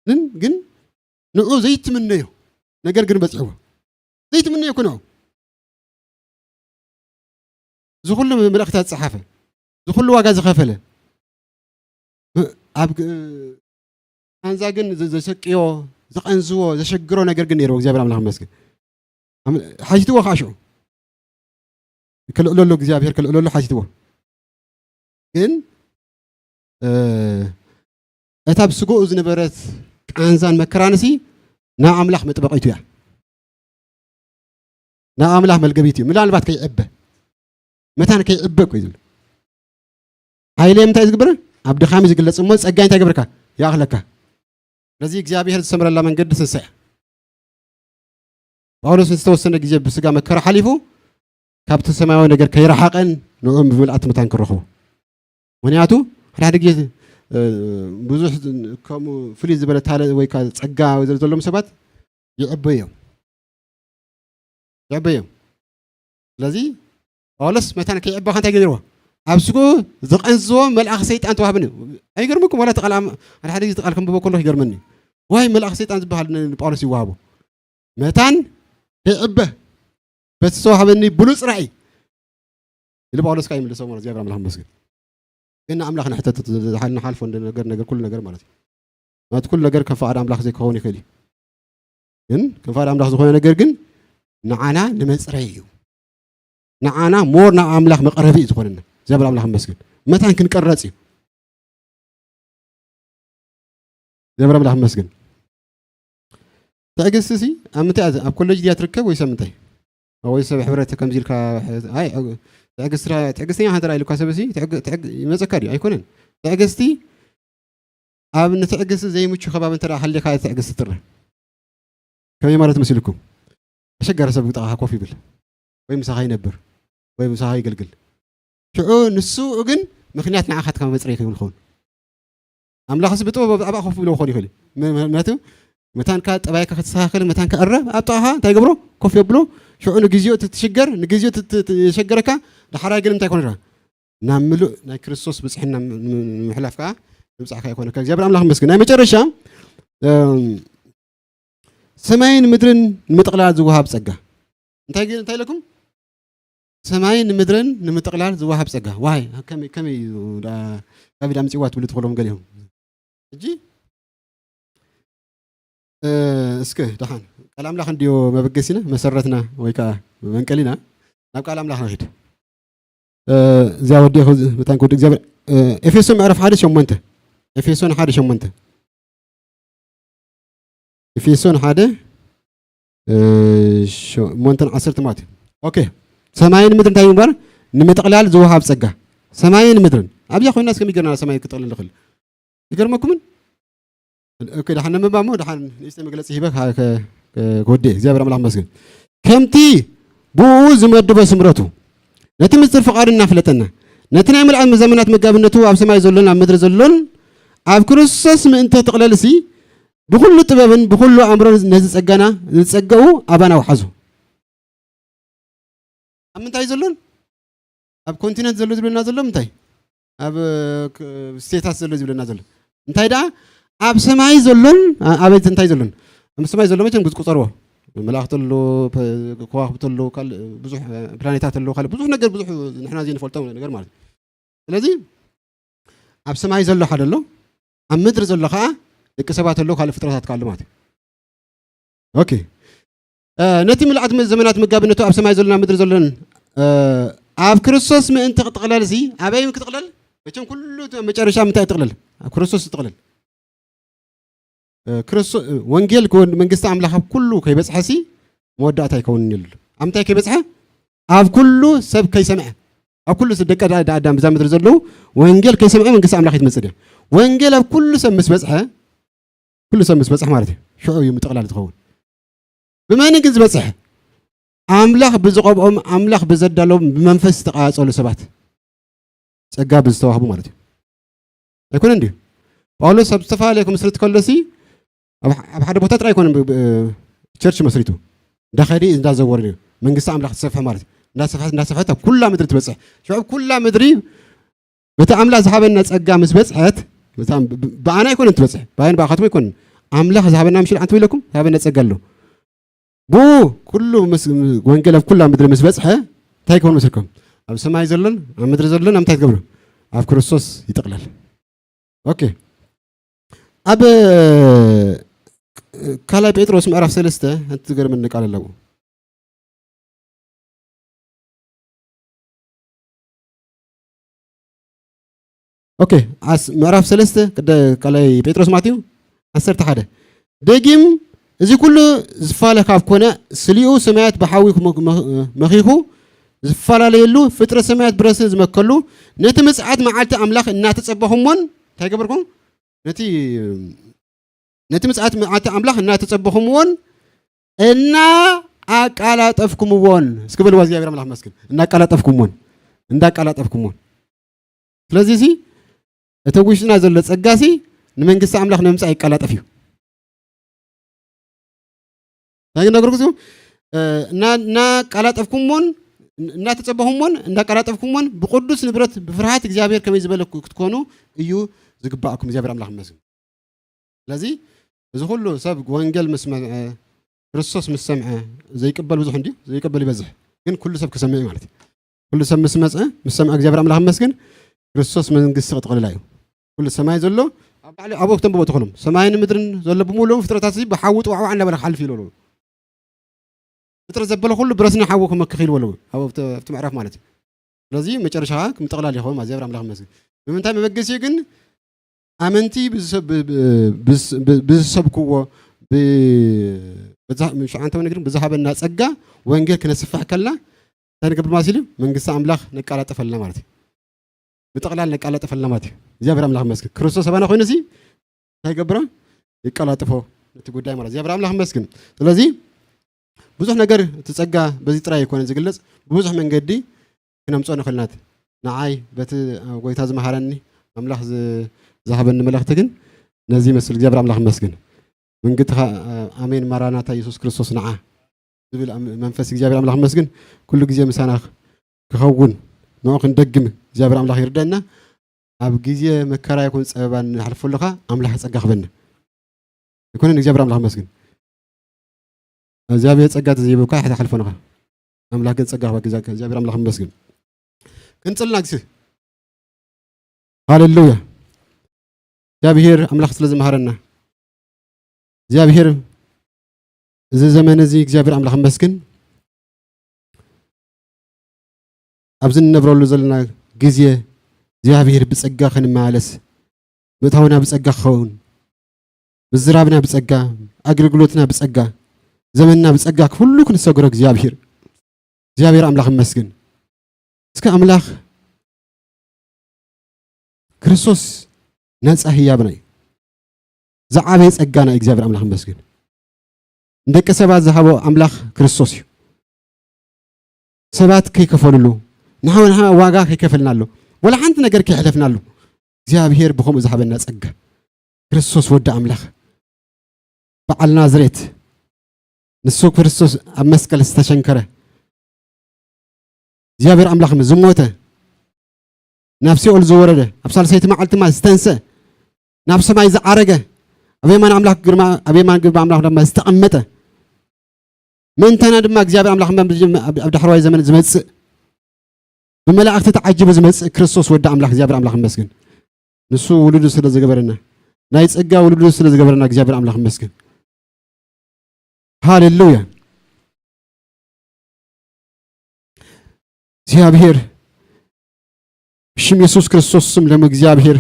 ግን፣ ግን ንዑ ዘይትምነዮ ነገር ግን በጺሕዎ። ዘይትምነዮ እኮ ንዑ። እዚ ኩሉ መልእኽታት ዝጸሓፈ፣ እዚ ኩሉ ዋጋ ዝኸፈለ፣ ኣብ ግ-፣ ቃንዛ ግን ዘ-፣ ዘሰቅዮ፣ ዝቐንዝዎ፣ ዘሸግሮ ነገር ግን ነይርዎ። እግዚኣብሔር ኣምላኽ ይመስገን። ኣም-፣ ሓቲትዎ ከዓ ሽዑ። ክልዕለሉ፣ እግዚኣብሔር ክልዕለሉ ሓቲትዎ። ግን፣ እ፣ እታ ኣብ ስጋኡ ዝነበረት ቃንዛን መከራንሲ ናብ ኣምላኽ መጥበቒቱ እያ። ናብ ኣምላኽ መልገቢት እዩ። ምናልባት ከይዕበ፣ መታን ከይዕበ እኮ እዩ ዝብል። ሓይለይ እንታይ ዝግበር? ኣብ ድኻሚ ዝግለጽ እሞ ጸጋይ እንታይ ይገብርካ? ይኣኽለካ። ስለዚ እግዚኣብሔር ዝሰምረላ መንገዲ ትንሳኤ። ጳውሎስ ንዝተወሰነ ግዜ ብስጋ መከራ ሓሊፉ፣ ካብቲ ሰማያዊ ነገር ከይረሓቐን ንዕኡ ብምልኣት መታን ክረኽቦ። ምኽንያቱ፣ ሓደ ሓደ ግዜ፣ እ፣ ብዙሕ ከምኡ ፍልይ ዝበለ ታለ ወይ ከዓ ጸጋ ዘለዎም ሰባት ይዕበ እዮም። ይዕበ እዮም። ስለዚ፣ ጳውሎስ መታን ከይዕበ እንታይ ገይርዎ? ኣብ ስግኡ ዝቐንዝዎ መልኣኽ ሰይጣን ተዋህብኒ። ኣይገርምኩም? ዋላ እቲ ቃል ኣም-፣ ሓደ ሓደ ግዜ እቲ ቃል ከንብቦ ከለኹ ይገርመኒ። ዋይ መልኣኽ ሰይጣን ዝበሃል ን-፣ ንጳውሎስ ይወሃቦ። መታን ከይዕበ በቲ ዝተዋህበኒ ብሉጽ ራእይ ኢሉ ጳውሎስ ከኣ ይምልሶ ማለት እግዚኣብሔር ኣምላኽ ይመስገን። ግን ንኣምላኽ ንሕተት ዝሓል-፣ ንሓልፎ እንደ ነገር፣ ነገር ኩሉ ነገር ማለት እዩ። ማለት ኩሉ ነገር ከም ፍቓድ ኣምላኽ ዘይክኸውን ይኽእል እዩ። ግን ከም ፍቓድ ኣምላኽ ዝኾነ ነገር ግን ንዓና ንመጽረይ እዩ። ንዓና ሞር ናብ ኣምላኽ መቐረቢ እዩ ዝኾነና። እግዚኣብሔር ኣምላኽ ይመስገን። መታን ክንቀረጽ እዩ። እግዚኣብሔር ኣምላኽ ይመስገን። ትዕግስቲ ሲ ኣብ ምንታይ እያ? ኣብ ኮሌጅ ድያ ትርከብ ወይስ ኣብ ምንታይ? ወይ ሰብ ሕብረት ከምዚ ኢልካ፣ ኣይ፣ ትዕግስቲ፣ ትዕግስተኛ ሃንተራ ኢልካ ሰብ ሲ ትዕግ-፣ ትዕግ-፣ ይመጸካ ድዩ? ኣይኮነን። ትዕግስቲ ኣብ ንትዕግስቲ ዘይምቹ ከባቢ እንተ ደኣ ሃሊኻ ትዕግስቲ ትጥረ። ከመይ ማለት መሲልኩም? ኣሸጋሪ ሰብ ብጥቓኻ ኮፍ ይብል ወይ ምሳኻ ይነብር ወይ ምሳኻ ይገልግል። ሽዑ ንሱ ግን ምኽንያት ንዓኻ ትካ መጽረይ ይኸውን ይኸውን። ኣምላኽስ ብጥበብ ኣብኣ ኮፍ ኢሉ ክኸውን ይኽእል እዩ። ም-፣ ምኽንያቱ መታንካ ጠባይካ ከተስተኻኽል፣ መታንካ እረ ኣብ ጥቓኻ እንታይ ይገብሮ? ኮፍ የብሎ። ሽዑ ንግዜኡ ትትሽገር፣ ንግዜኡ ትት-፣ ትሸገረካ፣ ዳሕራይ ግን እንታይ ይኮነካ? ናብ ምሉእ ናይ ክርስቶስ ብጽሕና ም-፣ ም-፣ ንምሕላፍ ከኣ ምብጻሕ ከኣ ይኮነካ። እግዚኣብሔር ኣምላኽ ይመስገን። ናይ መጨረሻ፣ እም፣ ሰማይን ምድርን ንምጥቕላል ዝወሃብ ጸጋ። እንታይ ግን፣ እንታይ ኢለኩም? ሰማይን ምድርን ንምጥቕላል ዝወሃብ ጸጋ። ዋይ፣ ከመይ፣ ከመይ እዩ ደኣ፣ ካብ ኢድ ኣምጺእዋ ትብሉ ትኽእሎም ገሊኦም። ሕጂ፣ እ፣ እስከ ደሓን፣ ቃል ኣምላኽ እንድዮ መበገሲና፣ መሰረትና ወይ ከኣ መንቀሊና፣ ናብ ቃል ኣምላኽ ንኺድ። እ፣ እዚኣ ወዲእኹ፣ መታን ክወድእ እግዚኣብሔር፣ እ፣ ኤፌሶን ምዕራፍ ሓደ ሸሞንተ። ኤፌሶን ሓደ ሸሞንተ። ኤፌሶን ሓደ፣ እ፣ ሸሞንተን ዓሰርተ ማለት እዩ። ኦኬ። ሰማይን ምድርን እንታይ እዩ እምበር? ንምጥቕላል ዝወሃብ ጸጋ። ሰማይን ምድርን። ኣብዚኣ ኮይንና እስከ የሚገርና ሰማይ ክጥቕልል ይኽእል። ይገርመኩምን? ኦኬ፣ ደሓን ነንብባ እሞ፣ ደሓን ንእሽተይ መግለጺ ሂበ ከ-፣ ከ-፣ ከ-፣ ክወድእ። እግዚኣብሔር ኣምላኽ ይመስገን። ከምቲ ብኡ ዝመድቦ ስምረቱ፣ ነቲ ምስጢር ፍቓዱ እናፍለጠና፣ ነቲ ናይ ምልኣት ዘመናት መጋብነቱ ኣብ ሰማይ ዘሎን ኣብ ምድሪ ዘሎን ኣብ ክርስቶስ ምእንቲ ክጥቕለልሲ፣ ብኹሉ ጥበብን ብኹሉ ኣእምሮን ነዚ ጸጋና፣ ነዚ ጸጋኡ ኣባና ውሓዞ። ኣብ ምንታይ ዘሎን? ኣብ ኮንቲነንት ዘሎ ዝብለና ዘሎ ምንታይ? ኣብ፣ እ፣ ክ-፣ ስቴታት ዘሎ ዝብለና ዘሎ። እንታይ ደኣ? ኣብ ሰማይ ዘሎን፣ ኣ-፣ ኣበይ እንታይ ዘሎን? ኣብ ሰማይ ዘሎ መቸም ክትቁጸርዎ። መላእኽቲ ኣሎ፣ ፐ-፣ ከዋኽብቲ ኣሎ፣ ካልእ ብዙሕ፣ እ፣ ፕላኔታት ኣሎ፣ ካልእ ብዙሕ ነገር፣ ብዙሕ ንሕና ዘይንፈልጦ ነገር ማለት እዩ። ስለዚ ኣብ ሰማይ ዘሎ ሓደ ኣሎ፣ ኣብ ምድሪ ዘሎ ኸዓ ደቂ ሰባት ኣለዉ፣ ካልእ ፍጥረታት ከኣ ኣሎ ማለት እዩ። ኦኬ። እ፣ ነቲ ምልኣት ዘመናት መጋቢነቱ ኣብ ሰማይ ዘሎን ኣብ ምድሪ ዘሎን፣ እ፣ ኣብ ክርስቶስ ምእንቲ ክጥቕለል እዚ፣ ኣበይ ክጥቕለል? መቸም ኩሉ እቲ መጨረሻ ምንታይ ይጥቕለል? ኣብ ክርስቶስ ይጥቕለል። እ፣ ክርስቶ-፣ እ፣ ወንጌል ክወን-፣ መንግስቲ ኣምላኽ ኣብ ኩሉ ከይበጽሐሲ መወዳእታ ኣይከውንን ኢሉ ኣሎ። ኣብ ምንታይ ከይበጽሐ? ኣብ ኩሉ ሰብ ከይሰምዐ። ኣብ ኩሉ ስ-፣ ደቂ ኣዳ-፣ ኣዳም ብዛ ምድሪ ዘለዉ ወንጌል ከይሰምዐ መንግስቲ ኣምላኽ ኣይትመጽእ እያ። ወንጌል ኣብ ኩሉ ሰብ ምስ በጽሐ፣ ኩሉ ሰብ ምስ በጽሐ ማለት እዩ። ሽዑ እዩ ምጥቕላል ዝኸውን። ብመን ግን ዝበጽሐ? ኣምላኽ ብዝቐብኦም፣ ኣምላኽ ብዘዳለዎም፣ ብመንፈስ ዝተቓጸሉ ሰባት። ጸጋ ብዝተዋህቡ ማለት እዩ። ኣይኮነን ድዩ? ጳውሎስ ኣብ ዝተፈላለየ ክምስርት ከሎሲ ኣብ፣ ኣብ ሓደ ቦታ ጥራይ ኣይኮነን ብ-፣ ብ-፣ ቸርች መስሪቱ። እንዳኸደ እንዳዘወረ እዩ። መንግስቲ ኣምላኽ ትሰፍሐ ማለት እዩ። እንዳሰፍሐት፣ እንዳሰፍሐት ኣብ ኩላ ምድሪ ትበጽሕ። ሽዑ ኣብ ኩላ ምድሪ በቲ ኣምላኽ ዝሃበና ጸጋ ምስ በጽሐት፣ በታ ብ-፣ ብ-፣ ብኣና ኣይኮነን ትበጽሕ። ብኣይን ብኣኻትም ኣይኮነን። ኣምላኽ ዝሃበና ምሽል ኣንተ ኢለኩም ዝሃበና ጸጋ ኣሎ። ብኡ ኩሉ ምስ፣ ወንጌል ኣብ ኩላ ምድሪ ምስ በጽሐ እንታይ ክኸውን መስልኩም? ኣብ ሰማይ ዘሎን ኣብ ምድሪ ዘሎን ኣብ እንታይ ትገብሩ? ኣብ ክርስቶስ ይጥቕለል። ኦኬ። ኣብ ካልኣይ ጴጥሮስ ምዕራፍ ሰለስተ ሓንቲ ትገርመኒ ቃል ኣለዎ። ኦኬ፣ ኣስ-፣ ምዕራፍ ሰለስተ ቅደ-፣ ካልኣይ ጴጥሮስ ማለት እዩ፣ ዓሰርተ ሓደ። ደጊም እዚ ኩሉ ዝፋለ ካብ ኮነ፣ ስሊኡ ሰማያት ብሓዊ ክመ-፣ መ-፣ መኺኹ ዝፈላለየሉ፣ ፍጥረት ሰማያት ብረስን ዝመከሉ፣ ነቲ ምጽኣት መዓልቲ ኣምላኽ እናተጸበኹሞን፣ እንታይ ገበርኩም? ነቲ፣ ነቲ ምጽኣት መዓልቲ ኣምላኽ እናተጸበኹምዎን፣ እና ኣቃላጠፍኩምዎን። እስኪ በልዋ፣ እግዚኣብሔር ኣምላኽ መስገን። እናቃላጠፍኩምዎን። እንዳቃላጠፍኩምዎን። ስለዚ እዚ እቲ ውሽጥና ዘሎ ጸጋ ሲ ንመንግስቲ ኣምላኽ ንምምጻእ ይቃላጠፍ እዩ። እንታይ ግን ነገርኩ? እ፣ እና-፣ እናቃላጠፍኩምዎን፣ እናተጸበኹምዎን፣ እንዳቃላጠፍኩምዎን ብቅዱስ ንብረት ብፍርሃት እግዚኣብሔር ከመይ ዝበለ ክትኮኑ እዩ ዝግባኣኩም። እግዚኣብሔር ኣምላኽ ይመስገን። ስለዚ እዚ ኩሉ ሰብ ወንጌል ምስ መዝዐ፣ ክርስቶስ ምስ ሰምዐ፣ ዘይቅበል ብዙሕ እንድዩ፣ ዘይቅበል ይበዝሕ። ግን ኩሉ ሰብ ክሰምዕ እዩ ማለት እዩ። ኩሉ ሰብ ምስ መጽአ፣ ምስ ሰምዐ እግዚኣብሔር ኣምላኽ ይመስገን፣ ክርስቶስ መንግስቲ ክጥቕልላ እዩ። ኩሉ ሰማይ ዘሎ ኣብ ላዕሊ ኣብኡ ክተንብቦ ትኽእሎም። ሰማይን ምድርን ዘሎ ብምሉኡ ፍጥረታት እዚ ብሓዊ ጥዋዕዋዕ እናበለ ክሓልፍ እዩ ኢሉ። ፍጥረት ዘበለ ኩሉ ብረስኒ ሓዊ ክመክኽ ኢልዎ ኣለዉ። ኣብ ኣብቲ ኣብቲ ምዕራፍ ማለት እዩ። ስለዚ መጨረሻ ክምጥቕላል ይኸውን ማለት እግዚኣብሔር ኣምላኽ ይመስገን። ብምንታይ መበገሲ ግን ኣመንቲ ብዝሰብ-፣ ብ-፣ ብ-፣ ብዝ-፣ ብ-፣ ብዝሰብክዎ ብ-፣ በዛ-፣ ሸውዓንተ ወንጌል ብዝሃበና ጸጋ ወንጌል ክነስፍሕ ከልና እንታይ ንገብር ማለት እዩ? መንግስቲ ኣምላኽ ነቃላጥፈልና ማለት እዩ። ምጥቕላል ነቃላጥፈልና ማለት እዩ። እግዚኣብሔር ኣምላኽ ይመስገን። ክርስቶስ ኣባና ኮይኑ እዚ እንታይ ይገብሮ? ይቀላጥፎ ነቲ ጉዳይ ማለት። እግዚኣብሔር ኣምላኽ ይመስገን። ስለዚ ብዙሕ ነገር እቲ ጸጋ በዚ ጥራይ ኣይኮነን ዝግለጽ፣ ብብዙሕ መንገዲ ክነምጽኦ ንኽእል ኢና። ንዓይ በቲ ጎይታ ዝመሃረኒ ኣምላኽ ዝ-፣ ዝሃበኒ መልእኽቲ ግን ነዚ ይመስል። እግዚኣብሔር ኣምላኽ ይመስገን። መንግድኻ፣ ኣሜን፣ ማራናታ፣ ኢየሱስ ክርስቶስ ንዓ ዝብል ኣም-፣ መንፈስ እግዚኣብሔር ኣምላኽ ይመስገን። ኩሉ ግዜ ምሳና ክኸውን ንዑ ክንደግም እግዚኣብሔር ኣምላኽ ይርደና። ኣብ ግዜ መከራ ይኹን ጸበባ ንሓልፈሉ ኸኣ ኣምላኽ ጸጋ ክበና። ይኩነን እግዚኣብሔር ኣምላኽ ይመስገን። እግዚኣብሔር ጸጋ ተዘይብካ ኣይትሓልፎን ኢኻ። ኣምላኽ ግን ጸጋ ክበግዛካ። እግዚኣብሔር ኣምላኽ ይመስገን። ክንጽልና ግሲ። ሃሌሉያ። እግዚኣብሔር ኣምላኽ ስለ ዝመሃረና። እግዚኣብሔር እዚ ዘመን እዚ እግዚኣብሔር ኣምላኽ ይመስገን። ኣብዚ እንነብረሉ ዘለና ግዜ እግዚኣብሔር ብጸጋ ክንመላለስ፣ ምእታውና ብጸጋ ክኸውን፣ ምዝራብና ብጸጋ፣ ኣገልግሎትና ብጸጋ፣ ዘመንና ብጸጋ ኩሉ ክንሰግሮ እግዚኣብሔር፣ እግዚኣብሔር ኣምላኽ ይመስገን። እስከ ኣምላኽ ክርስቶስ ነጻ ህያብና እዩ። ዝዓበየ ጸጋና እዩ እግዚኣብሔር ኣምላኽ ይመስገን። ንደቂ ሰባት ዝሃቦ ኣምላኽ ክርስቶስ እዩ። ሰባት ከይከፈልሉ፣ ንሓ-፣ ንሓ-፣ ዋጋ ከይከፈልናሉ፣ ወላ ሓንቲ ነገር ከይሕለፍናሉ፣ እግዚኣብሔር ብኸምኡ ዝሃበና ጸጋ፣ ክርስቶስ ወዲ ኣምላኽ፣ በዓል ናዝሬት፣ ንሱ ክርስቶስ ኣብ መስቀል ዝተሸንከረ፣ እግዚኣብሔር ኣምላኽ ዝሞተ፣ ናብ ሲኦል ዝወረደ፣ ኣብ ሳልሰይቲ መዓልቲ ድማ ዝተንስአ፣ ናብ ሰማይ ዝዓረገ፣ ኣብ የማን ኣምላኽ ግርማ፣ ኣብ የማን ግርማ ኣምላኽ ድማ ዝተቐመጠ፣ ምእንታና ድማ እግዚኣብሔር ኣምላኽ ኣብ፣ ኣብ ዳሕረዋይ ዘመን ዝመጽእ፣ ብመላእኽቲ ተዓጂቡ ዝመጽእ ክርስቶስ ወዲ ኣምላኽ እግዚኣብሔር ኣምላኽ ይመስገን። ንሱ ውሉዱ ስለ ዝገበረና፣ ናይ ጸጋ ውሉዱ ስለ ዝገበረና እግዚኣብሔር ኣምላኽ ይመስገን። ሃሌሉያ። እግዚኣብሔር ብሽም የሱስ ክርስቶስ ስም ሎም እግዚኣብሔር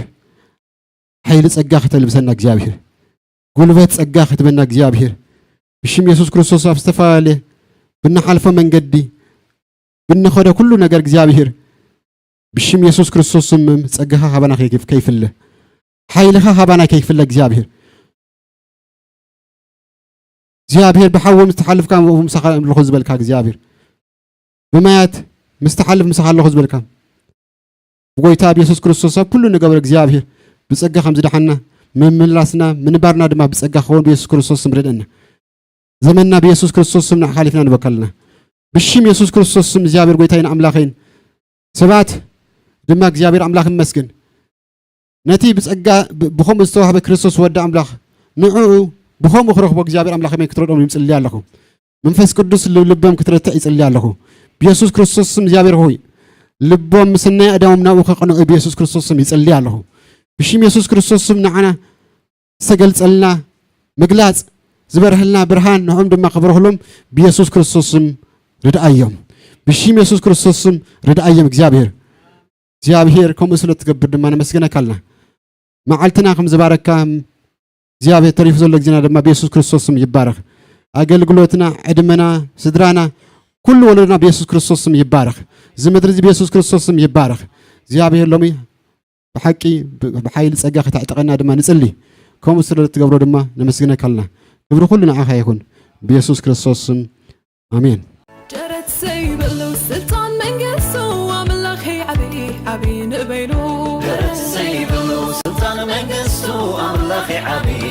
ሓይሊ ጸጋ ከተልብሰና እግዚኣብሔር፣ ጉልበት ጸጋ ክትበና እግዚኣብሔር፣ ብሽም የሱስ ክርስቶስ ኣብ ዝተፈላለየ ብንሓልፎ መንገዲ፣ ብንኸዶ ኩሉ ነገር እግዚኣብሔር፣ ብሽም የሱስ ክርስቶስ ስም ጸጋኻ ካባና ከይፍ-፣ ከይፍለ፣ ሓይልኻ ካባና ከይፍለ እግዚኣብሔር፣ እግዚኣብሔር ብሓዊ ምስ ተሓልፍካ ምሳኻ ኣለኹ ዝበልካ እግዚኣብሔር፣ ብማያት ምስ ተሓልፍ ምሳኻ ኣለኹ ዝበልካ፣ ብጎይታ ብየሱስ ክርስቶስ ኣብ ኩሉ ንገብሮ እግዚኣብሔር ብጸጋ ከም ዝደሓና፣ ምምላስና ምንባርና ድማ ብጸጋ ክኸውን ብየሱስ ክርስቶስ ስም ርድእና። ዘመንና ብየሱስ ክርስቶስ ስም ንዓኻ ሓሊፍና ንበካ ኣለና። ብሽም የሱስ ክርስቶስ ስም እግዚኣብሔር ጎይታይን ኣምላኸይን፣ ሰባት ድማ እግዚኣብሔር ኣምላኽ ይመስገን። ነቲ ብጸጋ ብ-፣ ብኸምኡ ዝተዋህበ ክርስቶስ ወዲ ኣምላኽ ንዕኡ ብኸምኡ ክረኽቦ እግዚኣብሔር ኣምላኽ ከመይ ክትረድኦም ይጽሊ ኣለኹ። መንፈስ ቅዱስ ል-፣ ልቦም ክትረትዕ ይጽሊ ኣለኹ። ብየሱስ ክርስቶስ ስም እግዚኣብሔር ሆይ፣ ልቦም ምስናይ ኣእዳዎም ናብኡ ከቕንዑ ብየሱስ ክርስቶስ ስም ይጽሊ ኣለኹ። ብሽም የሱስ ክርስቶስ ስም ንዓና ዝተገልጸልና ምግላጽ ዝበርህልና ብርሃን ንዕኦም ድማ ክበርህሎም ብየሱስ ክርስቶስ ስም ርድኣዮም። ብሽም የሱስ ክርስቶስ ስም ርድኣዮም እግዚኣብሔር። እግዚኣብሔር ከምኡ ስለ ትገብር ድማ ነመስግነካ ኣለና። መዓልትና ከም ዝባረካ እግዚኣብሔር ተሪፉ ዘሎ ግዜና ድማ ብየሱስ ክርስቶስ ስም ይባረኽ። ኣገልግሎትና፣ ዕድመና፣ ስድራና፣ ኩሉ ወለዶና ብየሱስ ክርስቶስ ስም ይባረኽ። እዚ ምድሪ እዚ ብየሱስ ክርስቶስ ስም ይባረኽ። እግዚኣብሔር ሎሚ ብሓቂ ብ-፣ ብሓይሊ ጸጋ ከተዕጥቀና ድማ ንጽሊ። ከምኡ ስለ እትገብሮ ድማ ነመስግነካ ኣለና። ክብሪ ኩሉ ንዓኻ ይኹን። ብየሱስ ክርስቶስ ስም ኣሜን። ደረት ዘይብሉ ስልጣን መንግስቱ ኣምላኸይ ዓብዪ ዓብዪ ንበይኑ። ደረት ዘይብሉ ስልጣን መንግስቱ ኣምላኸይ ዓብዪ